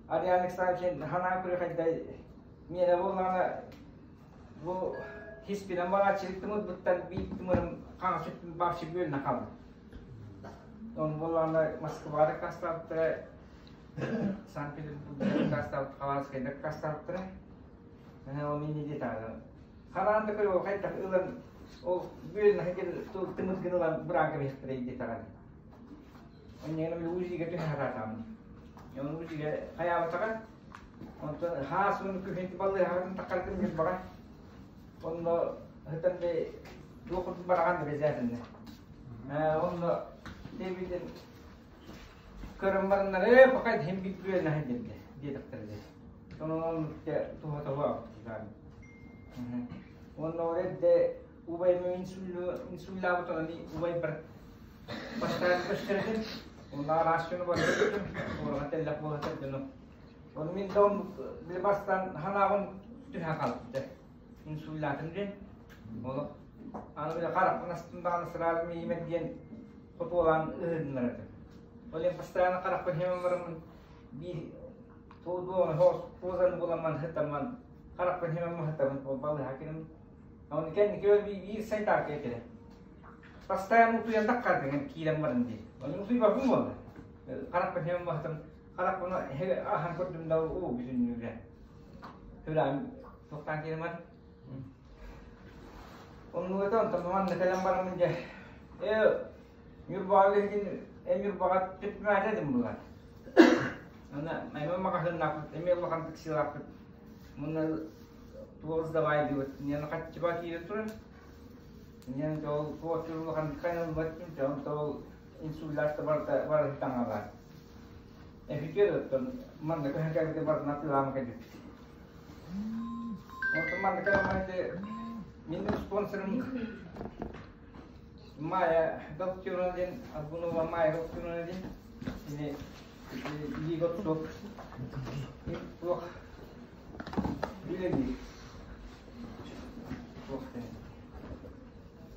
Ариан Александрович ханаан көрө хайда миэнэ буоллаҕына бу хиспинэн барааччылык тымырбыттан биир тымырым хаҥас өттүн бааччы бүөлүнэ хаалбыт. Оны буоллаҕына Москваҕа дакаастаабыттара, Санкт-Петербурга дакаастаабыт, Хабаровскайга дакаастаабыттара. Ол инни диэтаҕына хараан да көрө хайдах ылан ол бүөлүн тымыргын ылан быраан кэбиһиэхтэрэй диэтэҕин. Онньугана били УЗИга түһэ сатаатаҕым. Оны УЗИга хайаабатаҕа. Онтон хаас уну күһүн балыыһаҕытын таххарытын Ньурбаҕа. Онно сытан би туох курдук бараҕан да безээтиннэ. Онно диэбитин көрөн бараннар ээ пока иһин бит бүөлүн аһын диэбитэ диэтэхтэрэ дии. Онон туһа Уонна ол эрдэ убайым инсуллаабыт онон убайбар бастаан көстөрөтүн онно араас дьону барбытым уораҕа тэллэх буола дьону. Оны мин да били бастаан ханаабын түһэ хаалбыта. Инсуллаатым диэн. Олох аны били харахпын астым даҕаны сразу миимэр диэн хотуолаан ыһыырдыннар этим. Ол иһин постоянно харахпын химэн бараммын биир Туодуон хоос позаны буламман хытамман харахпын химэммин хытабын ол балыһа киним. Оны кэнники биир сайтарка этиле. Постоянно утуйан таккардыгын киирэн баран дии. Оны утуйбаппын буолла. Харахпын химэммин хытам харахпын ахан көрдүм да уу бүтүннүүрэ. Хүрээм туохтаан киирэн бар. Оннугата онтон манна кэлэн бараммын дьэ. Э Ньурбаҕа билигин эн Ньурбаҕа түппүмээтэ этим булар. Аны эмэ маҕаһыыннаахпыт, эмиэ улахан таксилаахпыт. Мунна туох сдавай диэбит. Ньаны хаччыба киирэ турар. Ньаны ол туох улахан хайылбат ким ол инсульдаах барыта бары таҥалар. Эфитер оттон манна көһөн кэлбите барытын атыылаан кэлбиппит. Онтон манна кэлэн мин спонсорым Майя Галактионова диэн Аргунова Майя Галактионова диэн кини лига суох туох үлэлиир туох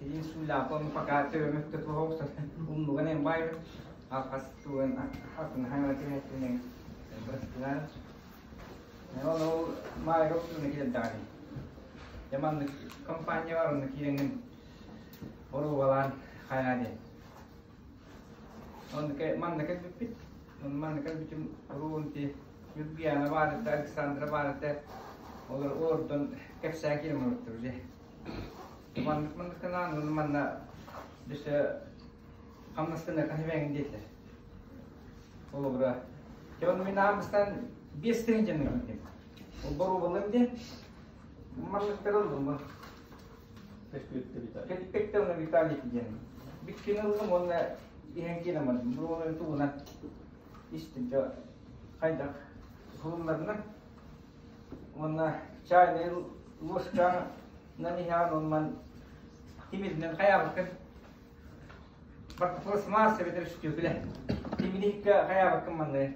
Сидин суулааппын пока төбөмөттө туох умнуган эн баайбын алхас туган атын хаҥа түһэттинэн бырастылаан ол ол Майя Галактионова киирэн даҕаны дьэ маннык компания бар онно киирэҥҥин Боруобалаан хайаа диэн. Онно манна кэлбиппит. Манна кэлбитим уруун ти Ньургуяна баар этэ, Александра баар этэ. Олор олордон кэпсээн киирэн олортор дьэ. Маннык маннык гынаан уонна манна өссө хамнастан хаһыбэҥ диэтилэр. Холобура, дьэ онно мин аан 5000 ылбытым. Ол боруобалыам диэн манныктары ыллым. Кэлбиттэр Виталий диэн. Бүккүн ыллым уонна иһэн киирэн бардым. Бу уонна тугунан истим дьэ хайдах уһулуннарына уонна чайный ложканан иһэҕин уонна тимиринэн хайаабыккын пластмасса эбэтэр үстүөкүлэ тимири иһиккэ хайаабыккын манна.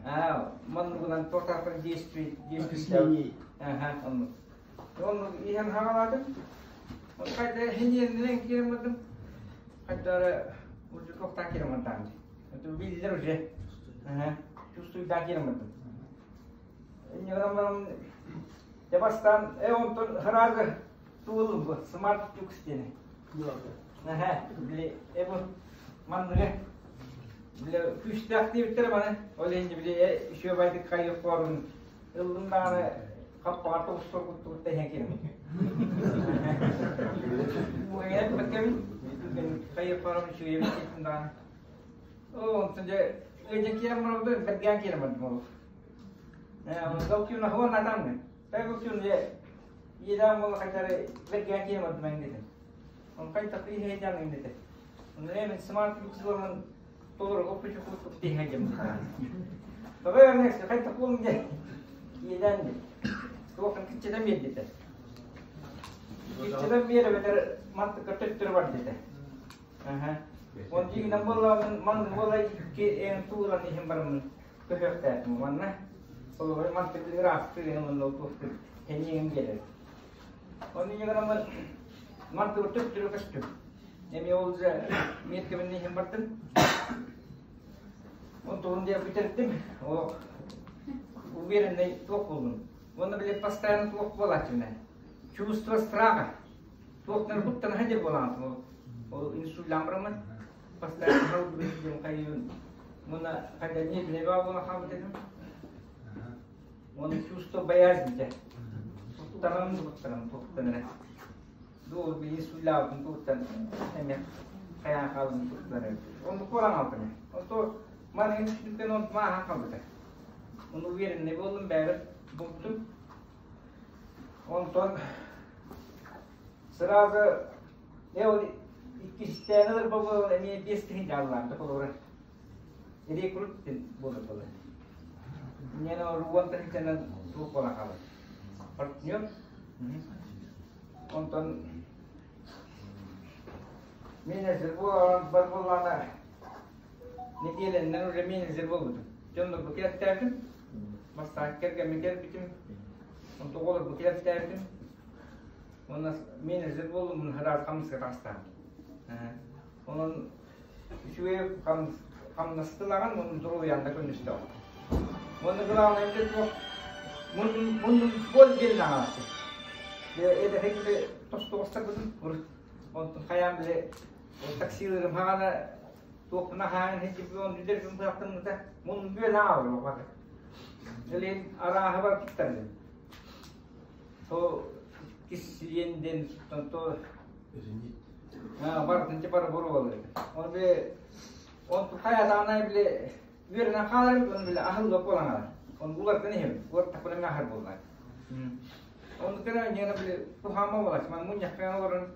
Аа, манныгынан тортаахтан действий действий. Аха, оннук. Оннук иһэн хаалаатым. Хайда хиньиэннэрин киирэн бардым. Хайда уже тохтаа киирэн бардам. Это биллер уже. Ага, чувствую да киирэн бардым. Инньэ баран дьэ бастаан онтон сразу туолум бу смарт люкс диэни. Аха, били бу манныгы били күүстээх диэбиттэрэ маны. Ол иһин били үчүгэй байдык хайыах буоларын ыллым даҕаны хаппаҕар тоҕустор куттубут да иһэн киирэн. Бэккэбин хайыах буоларын үчүгэй эбит даҕаны. Онтон дьэ ыйдьан киирэн барабын бэргээн киирэн бардым ол. Галкюна хуан атамны. Галкюн же иедам бол хайтары бэргээн киирэн бардым эңдете. Он хайта кый хейдян эңдете. Он смарт люксламын толору оппучу куттук тиһэжем. Тоҕо эрнекс хайта кулум де иедам де. Туохын киччеден бердите. Киччеден бере бетер мантыкка төттөрү бар дете. Он дигинен болламын ман болай ки эн тууран ихин барымын көһөктәтим манна. Ол мантык расты мен ол туохты хением келер. Он дигинен мантык төттөрү көстү. Эми ол же меткебин ихин бардым. Он тугун деп бүтерттим. О уверенный туох болдум. Оны биле постоянно туох болачы. Чувство страха. Туохтан куттан хадир болан. Ол инсульт ламбрамын. Постоянно хал билим кайын. Муна хайда не биле ба була хабы дедим. Оны чувство боязни. Туттанам туттанам туттанам. Ду би инсульт лабын туттан. Эме каян халын туттанам. Оны коран алтын. Онто мана инсульттен он ма хабы. Оны уверенный болдум бәрі буттум. Онтон сразу ол иккистәнелер бу эми бес тыһын жаллаан толору. Рекрут болор болор. Нено руан тыһын туох бола халар. Партнер. Онтон менеджер болан бар боллана неделеннен уже менеджер болдум. Жонно бу келттердим. Бастан керген келбитим. Онто олор бу келттердим. Онан менеджер болдум, мун хараз камыска тастан. Онон үчүгэй камнастылаган, мунун здоровьянда көнүстө. Оны главное эмде туох мун мун бол бел нагасы. Эде хекте тостогостар бутун урут. Онтон хаян биле таксилерим хагана туохна хаан хеджи он дүдер күн кыяктым да мун бел нагалы бак. Элен арааха бар киттер. То кисиенден то бар тынчы бар бору болду. Он бе он хая биле үөренен хаалар он биле ахыл лоп болаңар. Он улар тенехем, улар такпына махар боллар. Он кена нена биле тухама болач, ман муньяк кена олорун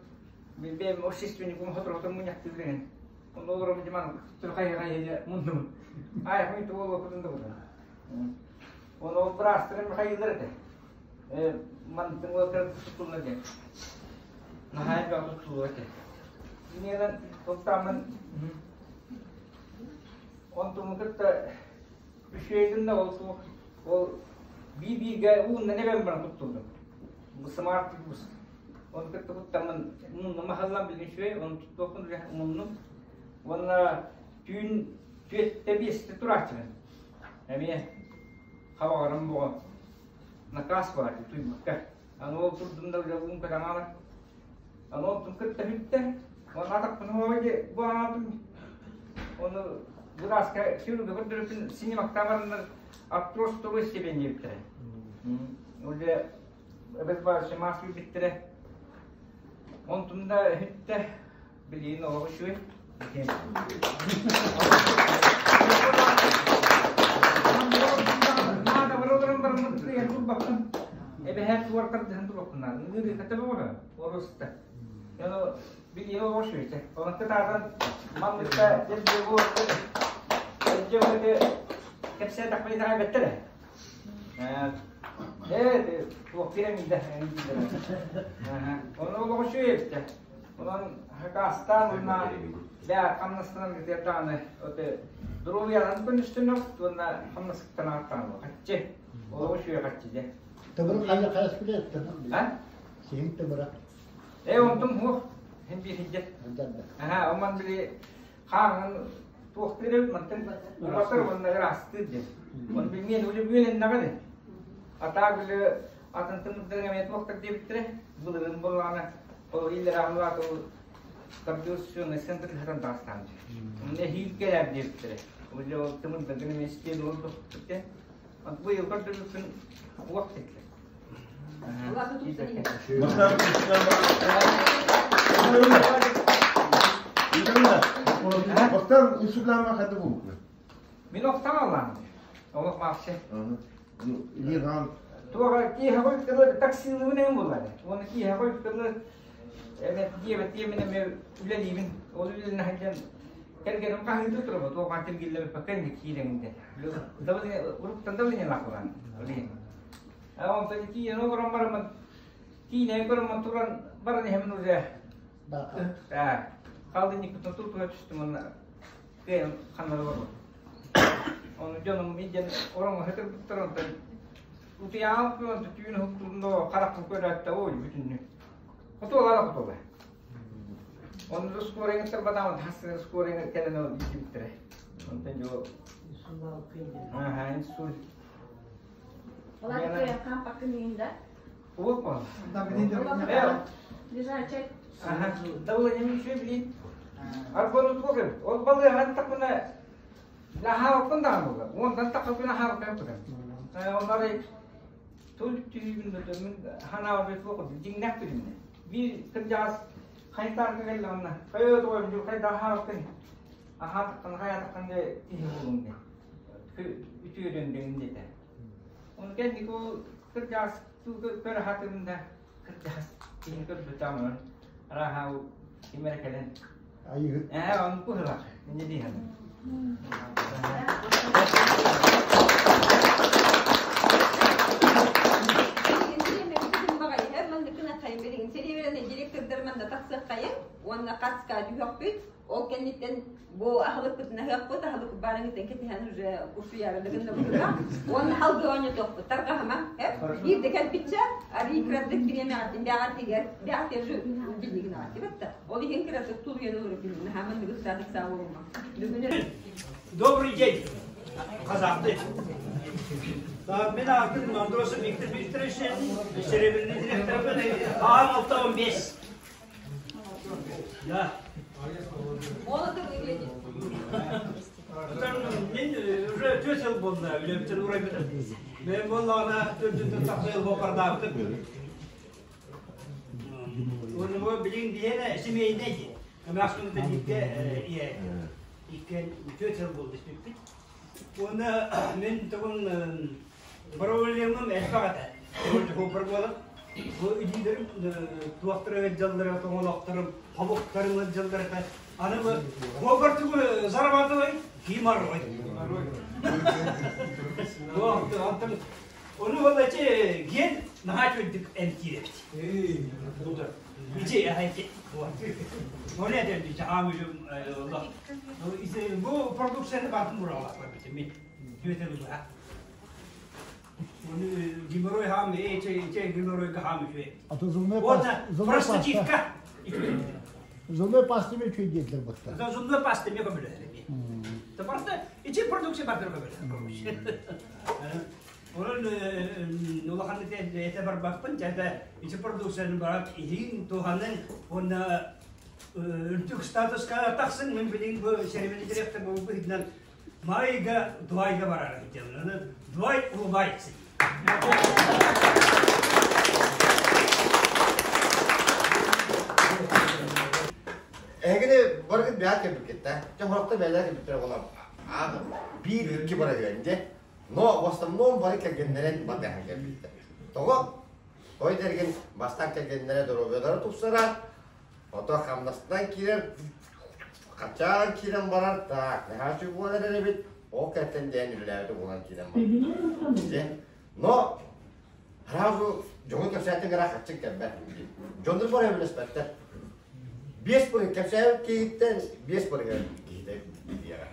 бем общественник ум хотор хотор муньяк тилген. Он олорун жаман туркай хай мундум. Ай, мен туол окудун да будан. Он ол брастырын хайылыр эте. Ман тыңлатыр тутулна де. Нахай ба тутулу эте. Ненен токтамын он тумукытта үшөйдүн да ол ол би-биге уунна небен баран туттулдум. Бу смарт бус. Он кытта куттамын мунну махаллан билген шөй, он туттуокун мунну. Онна түүн түетте бесте турачымын. Эми хабагарым буга наказ бар туйбукка. Аны ол турдум да ун кадамала. Аны ол тум кытта хүтте. Он атак ходе бу атым. Оны бураска хирурга көрдүрүпүн синемакта барындар артроз второй степени диптер. Уже эбез бар шемас биттере. Он тумда хүтте билин ого шуй. Эбэһэт уоркар дыһан турбаккынар. Ныгы хатта бора. Ороста. Яно билин ого шуй. Онты тадан маммыкта дел бу жөмөтө кепсе такпай тагай беттере. Туох пирамида. Оны ого шуй эбитте. Онон хакаастаан уонна бээ хамнастанан кытыар даҕаны оте доруобуйаларын көнүстүнүк уонна хамнаскыттан ааттаан хаччы олоҕу үчүгэй хаччы дьэ. Тымыры хайа хайас билэр тымыр. А? Сиһин тымыра. Э онтум хуох хин биир хиджет. Аха, оман били хааҥын туохтыыр эбит мантан убатар уонна ыраастыыр диэн. Он билмиэн уже бүөнэннэҕэ де. Атаа били атын тымырдарын эмиэ туохтар диэбиттэрэ. Былырын буоллаҕына ол иллэрэ ол кардиосционный центр хатан таастаан. Онно эһиил кэлээр диэбиттэрэ. Уже ол тымырдарын эмиэ истиэн ол тохтуттэ. Быйыл көрдөрбүппүн уох титтэ. Бастан инсуллаама хаты булуппун. Мин охтан аллаан. Олох маахчы. Илигаан. Туоға киэһэ хойуттары таксилыыбын эҥин буллар. Уонна киэһэ хойуттары эбэт диэбэт диэмин эмиэ үлэлиибин. Ол үлэлин сылдьан кэргэним хаһыытыы турабыт. Туоҕа тиргиллэбиппэккэ инник киирэҥин диэн. Уруктан давление лаахылаан. Онтон киинэн олорон бараммын, киинэ көрөммүн туран баран иһэмин уже халдынньыкпытын тутуһа түстүм уонна кыайан ханна да барбатым. Ону дьонум илдьэн ороҥҥо сытырбыттар онтон утуйаалпын онтон түүн уһуктубун да харахпын көрөөттө ой бүтүннүү. Хотуолаа да хотуола. Онно скорыйга батаамын хассыгар скорыйга кэлэн ол илдьибиттэрэ. Онтон дьо Аха, инсульт. Олар кампакын да? Опа. Лежачий. Ага, давление еще билин. Арбону туох эбит. Ол балыахан тахына лахааппын даҕаны буолар. Уонтан тахаппын ахааппын кутан. Оннары тул түүбүн мин ханаабы туох дьиҥнэх билиннэ. Биир кырдьаҕас хайытаарга кэллэ онно. Хайа туох хайда ахааппын. Ахаатаххын хайаатаххын дэ киһи буолуҥ дэ. Үтүөрүөн дэгин диэтэ. Оны кэнники ол кырдьаҕас көрө хатырын да кырдьаҕас киһи көрбүтэ онон арааһа ол ким эрэ кэлэн ээ ону куһулар инньэ дии Уонна хацка түһөхпүт Ол кэнниттэн бу аһылыкпытын аһыахпыт, аһылык барыҥыттан кэтэһэн уже курсуйаары да гынна быһыылаах. Уонна халгы оонньотуохпут, тарҕаһыма. Биир да кэлбиччэ, арыый кыратык бириэмэҕиттин бэҕэтигэр, бэҕэтигэр же удельнигин аҕатыбат да. Ол иһин кыратык тулуйан олору күнүн, наһаа манныгы саатык саа буолума. Бүгүн Добрый день, казахты. Мен атым Андросов Виктор Викторович, серебряный директор, А 6 15. Да. Молодо выглядит. Мен уже 4 жыл болды, үлемтен урайбытым. Мен боллағына төртүнтен тақсы жыл бопардаабытым. Оны билин диэне семейне ди. Мәхсүнді дикке ие. Иккен 4 жыл болды испеппит. Оны мен тугун проблемам элбэх этэ. Хоппар буолан. Бу илиилэрим туохтара ыалдьаллара, тоҥолохторум, хобуктарым ыалдьаллар этэ. Аны бу хоппар тугу зарабатывай, геморрой. Онтон ону буоллачы ген наһаа үчүгэйдик эмтиир эбит. Ичи ахайти. Оны этем аам Бу продукцияны бартын буралар бит. Мен Геморрой хаам, эче геморрой хаам үчүгэй. А то зубной паста. Зубной паста мен үчүгэй диэтилэр бутта. Зубной паста мен көмөлөһөр. Та просто ичи продукция бартыр көмөлөһөр. Onun улахан эте барбаппын, жада ичи продукцияны барап иһин туһанын онна үрдүк статуска тахсын мен билин бу серебряный директор бу быһынан майга Дубайга барар дем. Дубай улыбается. Эһигини барыгыт бэйэ кэлбиккит Дьэ хорохто бэйэлэр кэлбиттэрэ буолан биир икки бара үөрэнде. Но в основном бары кэргэннэрин батыһан кэлбиттэр. Тоҕо? Той дэргин бастаан кэргэннэрэ доруобуйалара тупсара, ото хамнастан киирэр, хачаан киирэн барар, так, наһаа үчүгэй буолан эрэр эбит, ол кэнтэн дээн үлэлээбитэ буолан киирэн барар. Дьэ, но сразу дьоҥу кэпсээтиҥ ыраах хаччык кэлбэт. Дьоннор бары сөбүлэспэттэр. 5% кэпсээбит киһиттэн 5% киһитэ билиэҕэ.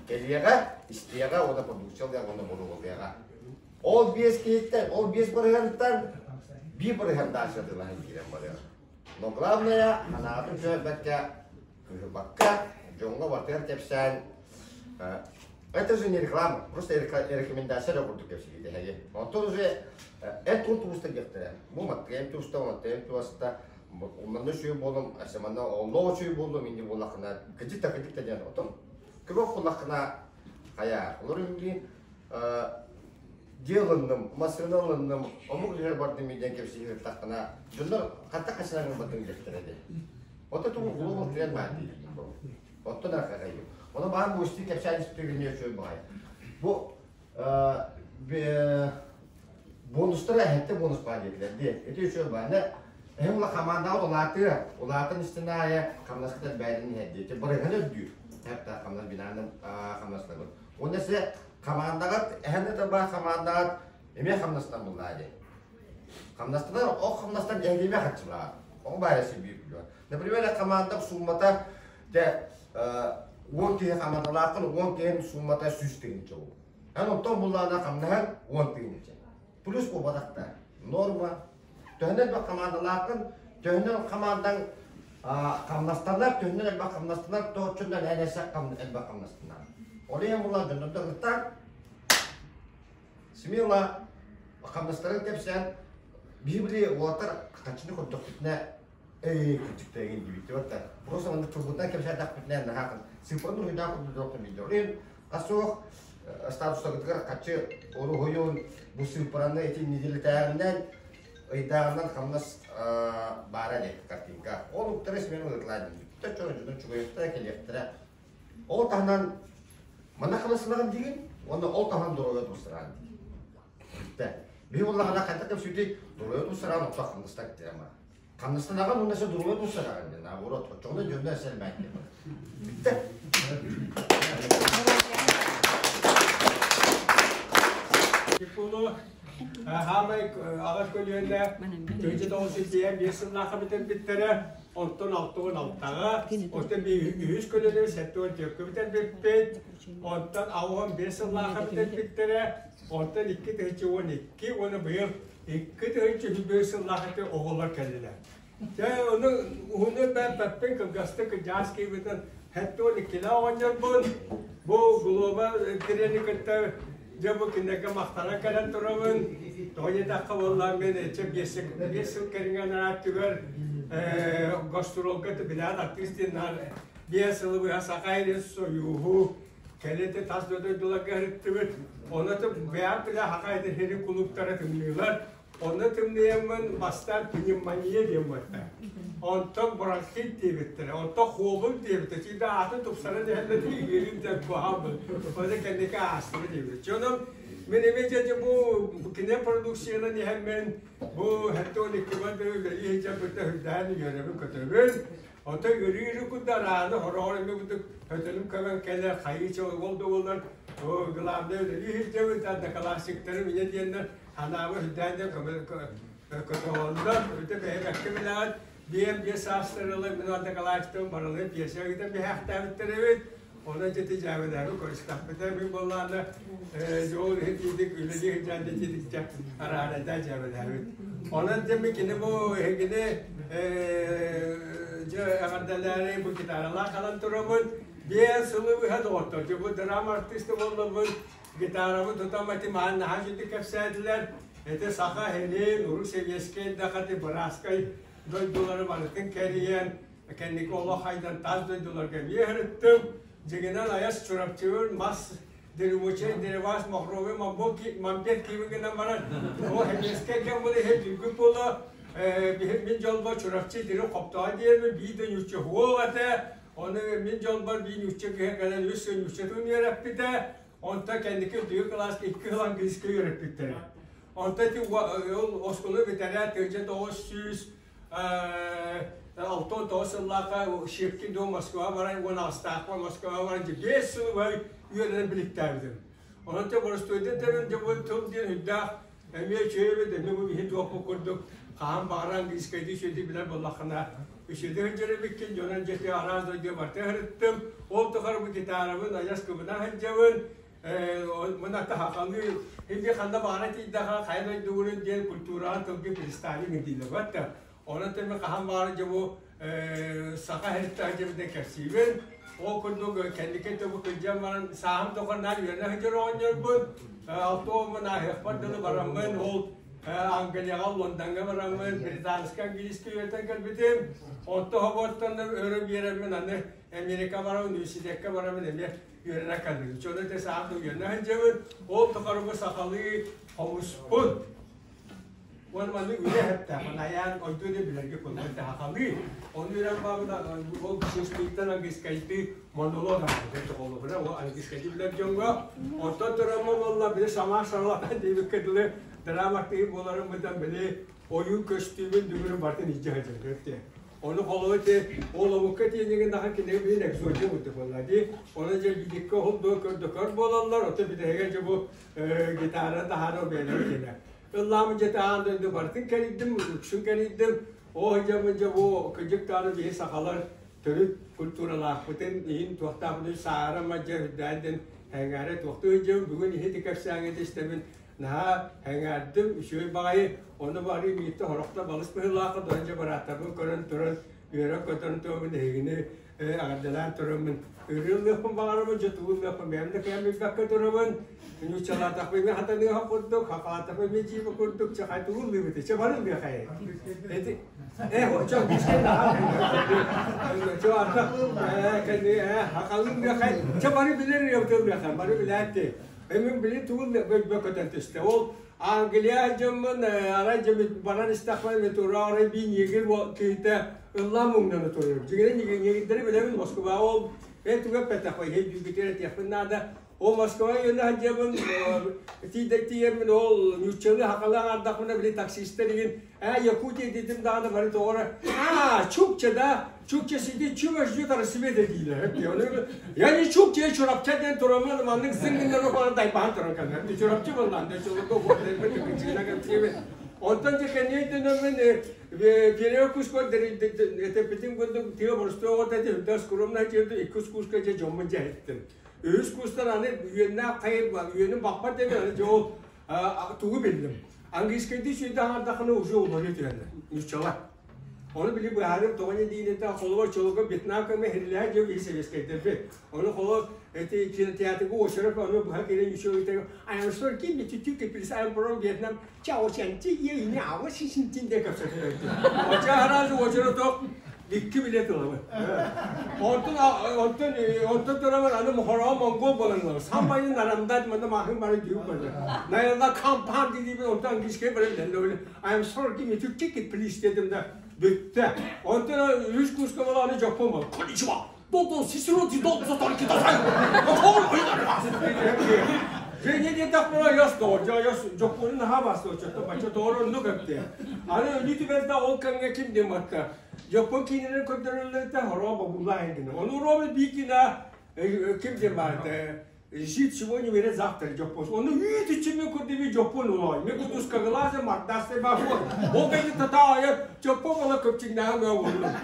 Кэлиэҕэ, истиэҕэ уонна продукция ылыаҕа уонна боруобалыаҕа. Ол 5 киһиттэн, ол 5 бырыһыантан 1% дальше атыылаһан киирэн барыаҕа. Но главное, анаатын түһэрбэккэ, кыыһырбакка, дьоҥҥо барытыгар кэпсээн, это же не реклама, просто рекомендация эрэ курдук кэпсиир эһиги. Онтон уже эн туун тууста диэхтэрэ. Бу маттыгайым тууста, маттыгайым туоста, манна үчүгэй буоллум, манна оллоо үчүгэй буоллум, инни буоллаххына, кыдьык да кыдьык да диэн. Отон көбөх буоллаххына, хайа, олор үҥги дьиэ ылынным, массыына ылынным, омук иһэр бардым диэн кэпсиир таххына, дьоннор хатта хасынан ылбатын диэхтэрэ дии. Оттон тугу глобал тренд баар диир. Оттон архаҕайым. Ону баан бу исти кэпсээн истигин үчүгэй баҕайы. Бу бонустара эһэтте бонус баар диэтилэр дии. Ити үчүгэй бааны эһим ула хамаандаҕа улаатыа, улаатан истин аайы хамнаскытар бэйдин иһэр дии. Барыһын үрдүүр. Хепта хамнас бинаны хамнаслабын. Уонна се хамаандаҕат эһэн да баа хамаандаҕат эмиэ хамнастан буллаа дии. Хамнастанар, ол хамнастан эһигиме хаччылаа. Ол баара сибиир күлүө. Например, команда суммата дьэ 10 киһи хамандалааххын 10 киһин суммата 100 тыһыынча буолуо. Эн онтон буллаана хамнаһан 10 тыһыынча. Плюс буолбатахта. Норма. Төһөнөн элбэх командалааххын, төһөнөн командаҥ хамнастанар, төһөнөн элбэх хамнастанар, тооччунан эн эсэ элбэх хамнастанар. Ол иһин буллаан дьоннордо ыттаан смело хамнастарын кэпсээн биһи били уолаттар хаччыны көрдөхпүтүнэ эй кырдьыктайгын диэбиттэр да просто маннык турбутунан кэпсээтэхпитинэ наһаа цифраны уруйдаах курдук билдэ ол иһин хас суох статустаргытыгар хаччы уруһуйун бу сыыппараны ити неделятааҕынан ыйдааҕынан хамнас баара диэки картинка ол уктары смена ыытылаа диэн чоро дьонун чугайыахтара кэлиэхтэрэ ол таһынан манна хамнаслаҕын диигин уонна ол таһынан доруобуйа тупсараан диигин Бүттэ. Биһи буоллаҕына хайдах кэпсүүтүй доруобуйа тупсараан оттон хамнастар диэн Хамнастанаҕын уонна сэ доруобуйа тупсараҕын диэн наоборот оччоҕуна дьонно эсэлмээн диэн Бүттэ. Типулу хаамай аҕа көлүөнэ 1955 сыллаахха бүтэрбиттэрэ, онтон 66-ҕа, оттон үһүс көлүөнэ 74-кэ бүтэрбиппит, онтон 85 сыллаахха бүтэрбиттэрэ, онтон 2012 уонна быйыл 2025 сыллаах ити оҕолор кэллилэр. Дьэ, ону уһуну бэппэппин кылгастык кыдьаас киирбитин 72-лээх оҕонньорбун бу Глоба трени кытта дьэ бу кинилэргэ махтана кэлэн турабын. Тоҕо диэтэххэ буоллаан мин эчэ 5 сыл кэриҥэ анараа өттүгэр гастролга билээн артыыс диэн 5 сылы быһа Саха сирин Сойууһу кэлин тас дойдуларга ыһыттыбыт. Ону бэйэм билэ Саха сирин кулууптара тымныылар. Онно тымныйаммын бастаан пневмония диэн буолта. Онтон бронхит диэбиттэрэ, онтон хуобун диэбиттэр. Сиидэ аатын тупсаран иһэллэр ыарыым диэн куһаҕан Ону кэнники аастыбы диэбит. Дьонум мин эмиэ дьэ бу кине продукциянан иһэммин бу 72 үлэлии сылдьарбыттан үрдээн үөрэбин көтөбүн. Отой ырыы курдар ааны хороҕор эмэ курдук хөтөлүм көмөн кэлэр хайыы ол да буоллар главное үлэлии сылдьабыт одноклассниктарым ийэ диэннэр ханаабы үрдээн да көтөҕөллөр өтө бэйэбэккэ билэҕит биэм биэс саастарылар мин одноклассниктарым барыларын пьеса ыытан биһээхтээбиттэр эбит онон дьэ дьээбэлээби көрүстэхпитэ мин буоллаана дьол иһитиитик үлэлии сылдьан дьэ араарайда дьээбэлээбит онон дьэ мин кини бу эһигини дьэ эҕэрдэлээри бу гитаралаах халан турабын 5 сылы быһа доҕоттор дьэ бу драма артыыста буоллабын гитарабын тутам ати маан наһаа үчүгдүк кэпсээтилэр ити саха сирин урут сэбиэскэй дахати бырааскай дойдулары барытын кэрийэн кэнники олох айдан тас дойдуларга эмиэ сырыттым дьиҥинэн айас Чурапчыбын мас дремучай деревас махровый мамбет киибин гынан баран ол сэбиэскэй кэм була иһэ түргүт буола мин дьолбор Чурапчы дири хоптоҕо диэмин биир да ньучча суох этэ ону мин дьолбор биир ньучча киһи кэлэн үс сыл ньуччатын үөрэппитэ онтон кэнники үрдүкү кылааска 2 сыл английскай үөрэппиттэрэ онтон ити ол оскуола бүтэрээт 1969 сыллаахха Щепкин дом Москваҕа баран 18-таахпар Москваҕа баран 5 сыл быһа үөрэнэн биликтээбитим. Онон те боростуойдан тэрин дьобун тыл диэн үрдээх эмиэ үчүгэй эбит, эмиэ бу биһи туохпут курдук хаһан баҕарар английскайдыы үчүгэйдик билэр буоллаххына. Үчүгэй сылдьар эбиккин, дьонун дьиэтигэр араас дойдуга барыта сырыттым. Ол тухары бу гитарабын адьас кыбына сылдьабын. Мына сахалыы инди ханна баара тиийдэхэ хайа дойдугунун диэн культураҕа тылгы представим дииллэр батта. Онон тэми хаһан баара дьэ бу саха һэриттэх дьэбитэ кэпсиибин. Ол курдук кэнники тобу кырдьан баран сааһым тухары үөрэнэ сылдьар оҕонньорбун. Алтуоммун ааһыахпар дылы бараммын ол Англияҕа, Лондоҥҥа бараммын британскай английский үөрэтэн кэлбитим. Онто хоботтон өрө биэрэммин аны Америка баран университекка бараммын эмиэ үөрэнэ кэллим. Чону те саам үөрэнэ сылдьабын. Ол тухары бу сахалыы хомуспун. Уонна маннык үлэ хэптээх, айаан ойду да билэргэ куллар сахалыы. Оны үөрэн баабын ол шеститтэн английскайдыы монолог аҕалбыт холобура ол английскайдыы билэр дьоҥҥо. Оттон тураммын буолла били сама шарлатан диэбиккэ дылы драма тыы буоларын бытан били ойуу көстүүмүн дүҥүрүн бартын илдьэ сылдьар. Ону холобур ти ол омукка тиэнигин наха кинигэ биир экзотия курдук буолла дии. Ону дьэ бидиккэ ол дуо көрдөкөр буолаллар, ото бидэһигэ дьэ бу гитара таһаара бэйэлэрэ кэлэ. Ыллаамын дьэ таһаан дойду барытын кэрийдим, үксүн кэрийдим. Оо дьэ дьэ бу кыдьык даҕаны биһи сахалар төрүт культуралаахпытын иһин туохтаахпытын саара мадьа үрдээн дэн эҥээрэ туохтуу сылдьабын бүгүн иһити кэпсээҥҥэ истэбин наһаа эҥээрдим үчүгэй баҕайы ону барыы мииттэ хорохто балыс быһыылаахха дон дьэ бырааттарбын көрөн туран үөрэн көтөн туомун эһигини эҕэрдэлээн тураммын ырыалыахпын баҕарабын дьэ тугуллуохпун бэйэм да кыайан билбэккэ турабын нууччалаатахпын эмиэ хатаныаха курдук хахалаатахпын эмиэ дьиибэ курдук чэ хай тугуллуубут чэ барыллыахай эти э чо бискэ чо арта кэнни хахалыыллыахай чэ бары билэр ырыабытыллыахай бары билээти эмин били тугул бөкөтөн түстэ ол Англия дьоммун арай дьэ баран истэхпинэ метроҕа арай биир ньиэгир киһитэ ыллаан муҥнана турар. Дьиҥинэ ньиэгирдэри билэбин Москваҕа ол эн тугу эппэтэхпин иһин дүүгүтүгэр этиэхпин наада. Ол Москва үөнэ сылдьабын тиийдэ тиийэммин ол нууччалыы хахалаан аҥардахпына били таксистар игин ээ Якутия дедим даҕаны бары тоҕо эрэ аа чукча да Чукча сидит, чува ждет рассвета дииллэр. Я не чукча, я чурапча диэн тураммын маннык зыҥгыннары баран тайбаан туран кэллэр. Чурапчы буоллаан, чулука Онтон дьэ кэнниэйдэнэммин первый курска этэппитим курдук тыа боростуой оҕото этим, үрдэ скромнай дьиэбит иккис курска дьэ дьоммун дьэһиттим. Үһүс курстан аны үөннээх хайыр үөнүм баппат дэмин аны дьэ ол тугу биллим. Английскайдыы сүйдэ аҥардахына уже уларыйа түһэллэр. Нууччалар. Ону били быһаарым тоҕо не диин этэ холобур чолуга Вьетнам кэмэ хирилэһэ дьэ биһи советскайдарбыт. Ону холо эти кинотеатрга очерок ону быһа киирэн еще ыйтар I am sorry give me to two please I am from Vietnam чао чан ти е не аво си син тин де капсатыр. Оча харазы очерото икки билет ылабын. Онтон онтон онтон тураман аны мохороо монгол болан самайын нарамдат манда махын бары дүйүк барды. Наянда компан диди онтон английский баран I am sorry, give me two ticket please dedim de бүттэ. Онтон үс курска буолан аны дьоппун буол. Коничива! Дото сисиро ти дото сотор китасай! Жене диэтэхпинэ яс доо, яс дьоппунун наһаа басты оччотто бачча тоҕор оннук эптэ. Аны өлүү түбэлтэ ол кэмҥэ ким диэн батта. Дьоппун киинэлэр көрдөрөллөрүттэн хороо бобуллаа гына. Ону Роберт Бикина ким диэн баарта Жить сегодня, умереть завтра дьоппуон. Ону үүт үчүмү курдук дьоппуон улаай. Мен курдук узкоглазый, мордастый бахур. Ол кэнни татаайа дьоппуон буола көпчүҥнээҕин мөҕө буоллум.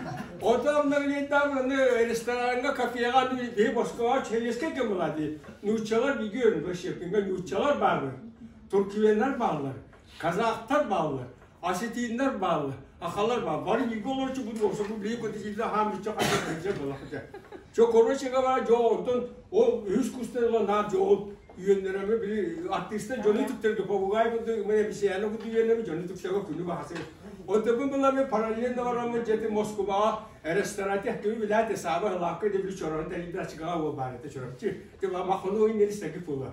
Онтон обновлениетаан аны рестораҥҥа, кафеҕа биһи Москваҕа челескэ кэм буолаа дии. Нууччалар биги өрүнбэ щепкингэ нууччалар бааллар, туркменнар бааллар, казахтар бааллар, осетиннар бааллар, ахалар баар. Бары бииргэ олорчу бу бу били көтүтүллэ хаам үччэ ханна буолахча. Чо короче говоря, жо онтон ол үһүс курстан ыла наар жо ол үөннэрэмэ били артистар дьону түктэргэ попугай курдук мен обезьяна курдук үөннэми дьону түктэргэ күнү баһасы. Онтон была мен параллельно бараммын дьэти Москваҕа ресторате кими билээте саабы лаакка де били чорон тэрийбит ачыгаҕа буол баар этэ чороччу. Те махону ойнери саги буолар.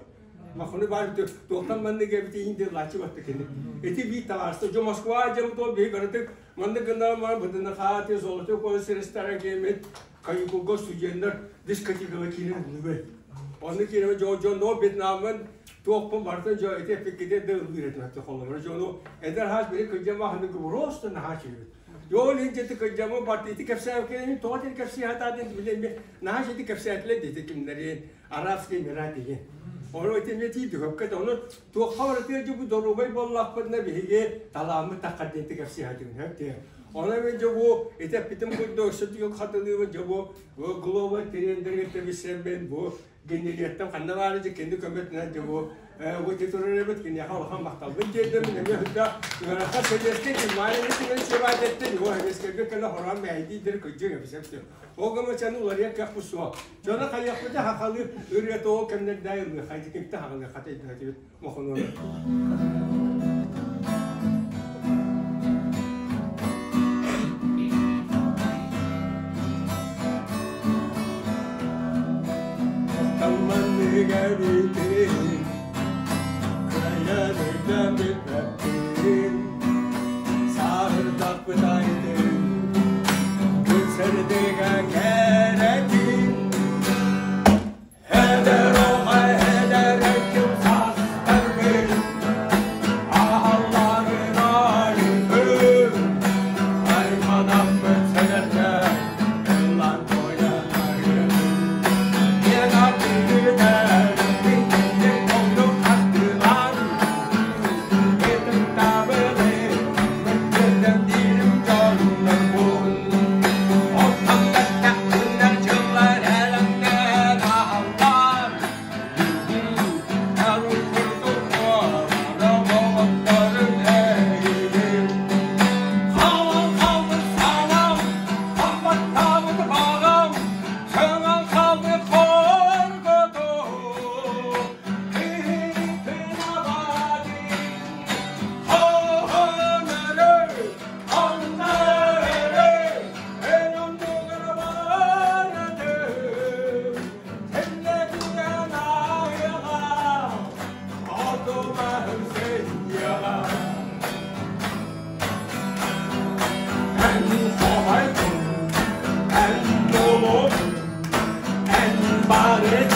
Махону баар туохтан маннык эбит иһин диэн лаачы батта кини. Ити биир табаарыста жо Москва дьэ то биһи барытык маннык гыннаран баран бытына хааты золотой колос ресторан киэммит каникулга студеннар дискотекаҕа киирэн булубай. Онно киирэн дьон дьонно Вьетнаммын туохпун барытын дьо ити эппиккитэ да ыллыыр этим этэ холобура дьону эдэр хаас били кырдьама ханнык просто наһаа чүйбүт. Дьон иһин дьэти кырдьама барты ити кэпсээбиккин тоҕо ити кэпсии сатаатын билэн наһаа ити кэпсээтилэр диэти кимнэрин арабский эмират деген. Ону ити эмиэ тиийдик өпкө ону туохха барытыгар дьэ бу доруобай буоллахпытына биһиги талааммыт таххар диэн кэпсии сатыыбын. Онон мен дьэ бу итеппитим курдук өссө түгэл хатылыыбын дьэ бу глобал трендерге тэбисэммин бу генерияттан ханна баары дьэ кини көмөтүнэн дьэ бу бу турар эбит киниэхэ улахан махталбын тиэрдэмин эмиэ хыта ыарахан сэбиэскэй Германияны түгэн сибаадеттен его сэбиэскэйгэ кэлэ хороон мэйдиидэр кыдьык эбисэпти ол гымачаны уларыйа кэхпу суох дьоно хайыахпыта хахалы ырыа тоҕо кэмнэрдээй ылыы хайдыкимте хаҕылы хатайдыхатыбыт мохонуон. Тамманныгабитин, кыайан билбэппин, саһырдаппыт айтын, күн сырдыга кэрэтин, эдэр оҕо эдэр эркин састарбын, аһалларын айыгын, айманаммыт сэнэргэ, ыллан туойан айыгын. Диэн ардыгытар, минник оннук аттылан, ытыктабылы, мөккүөрдэн диирим дьоннорбун. Оттон күннэр дьыллар элэҥнээн аһаллар, Арыл курдук оҕотторун эйигин. Хаалан хаалбыт саалам, хамматтаабыт баҕам, сөҥөн хаалбыт хорготу. Киһитин абадин, хоһонөрө, оннөрө, эн оннугар барытым. Тэллэбиэн айаҕа, отумаһым сэньяҕа. Эн хоһайдың, эн долобун, эн барытын.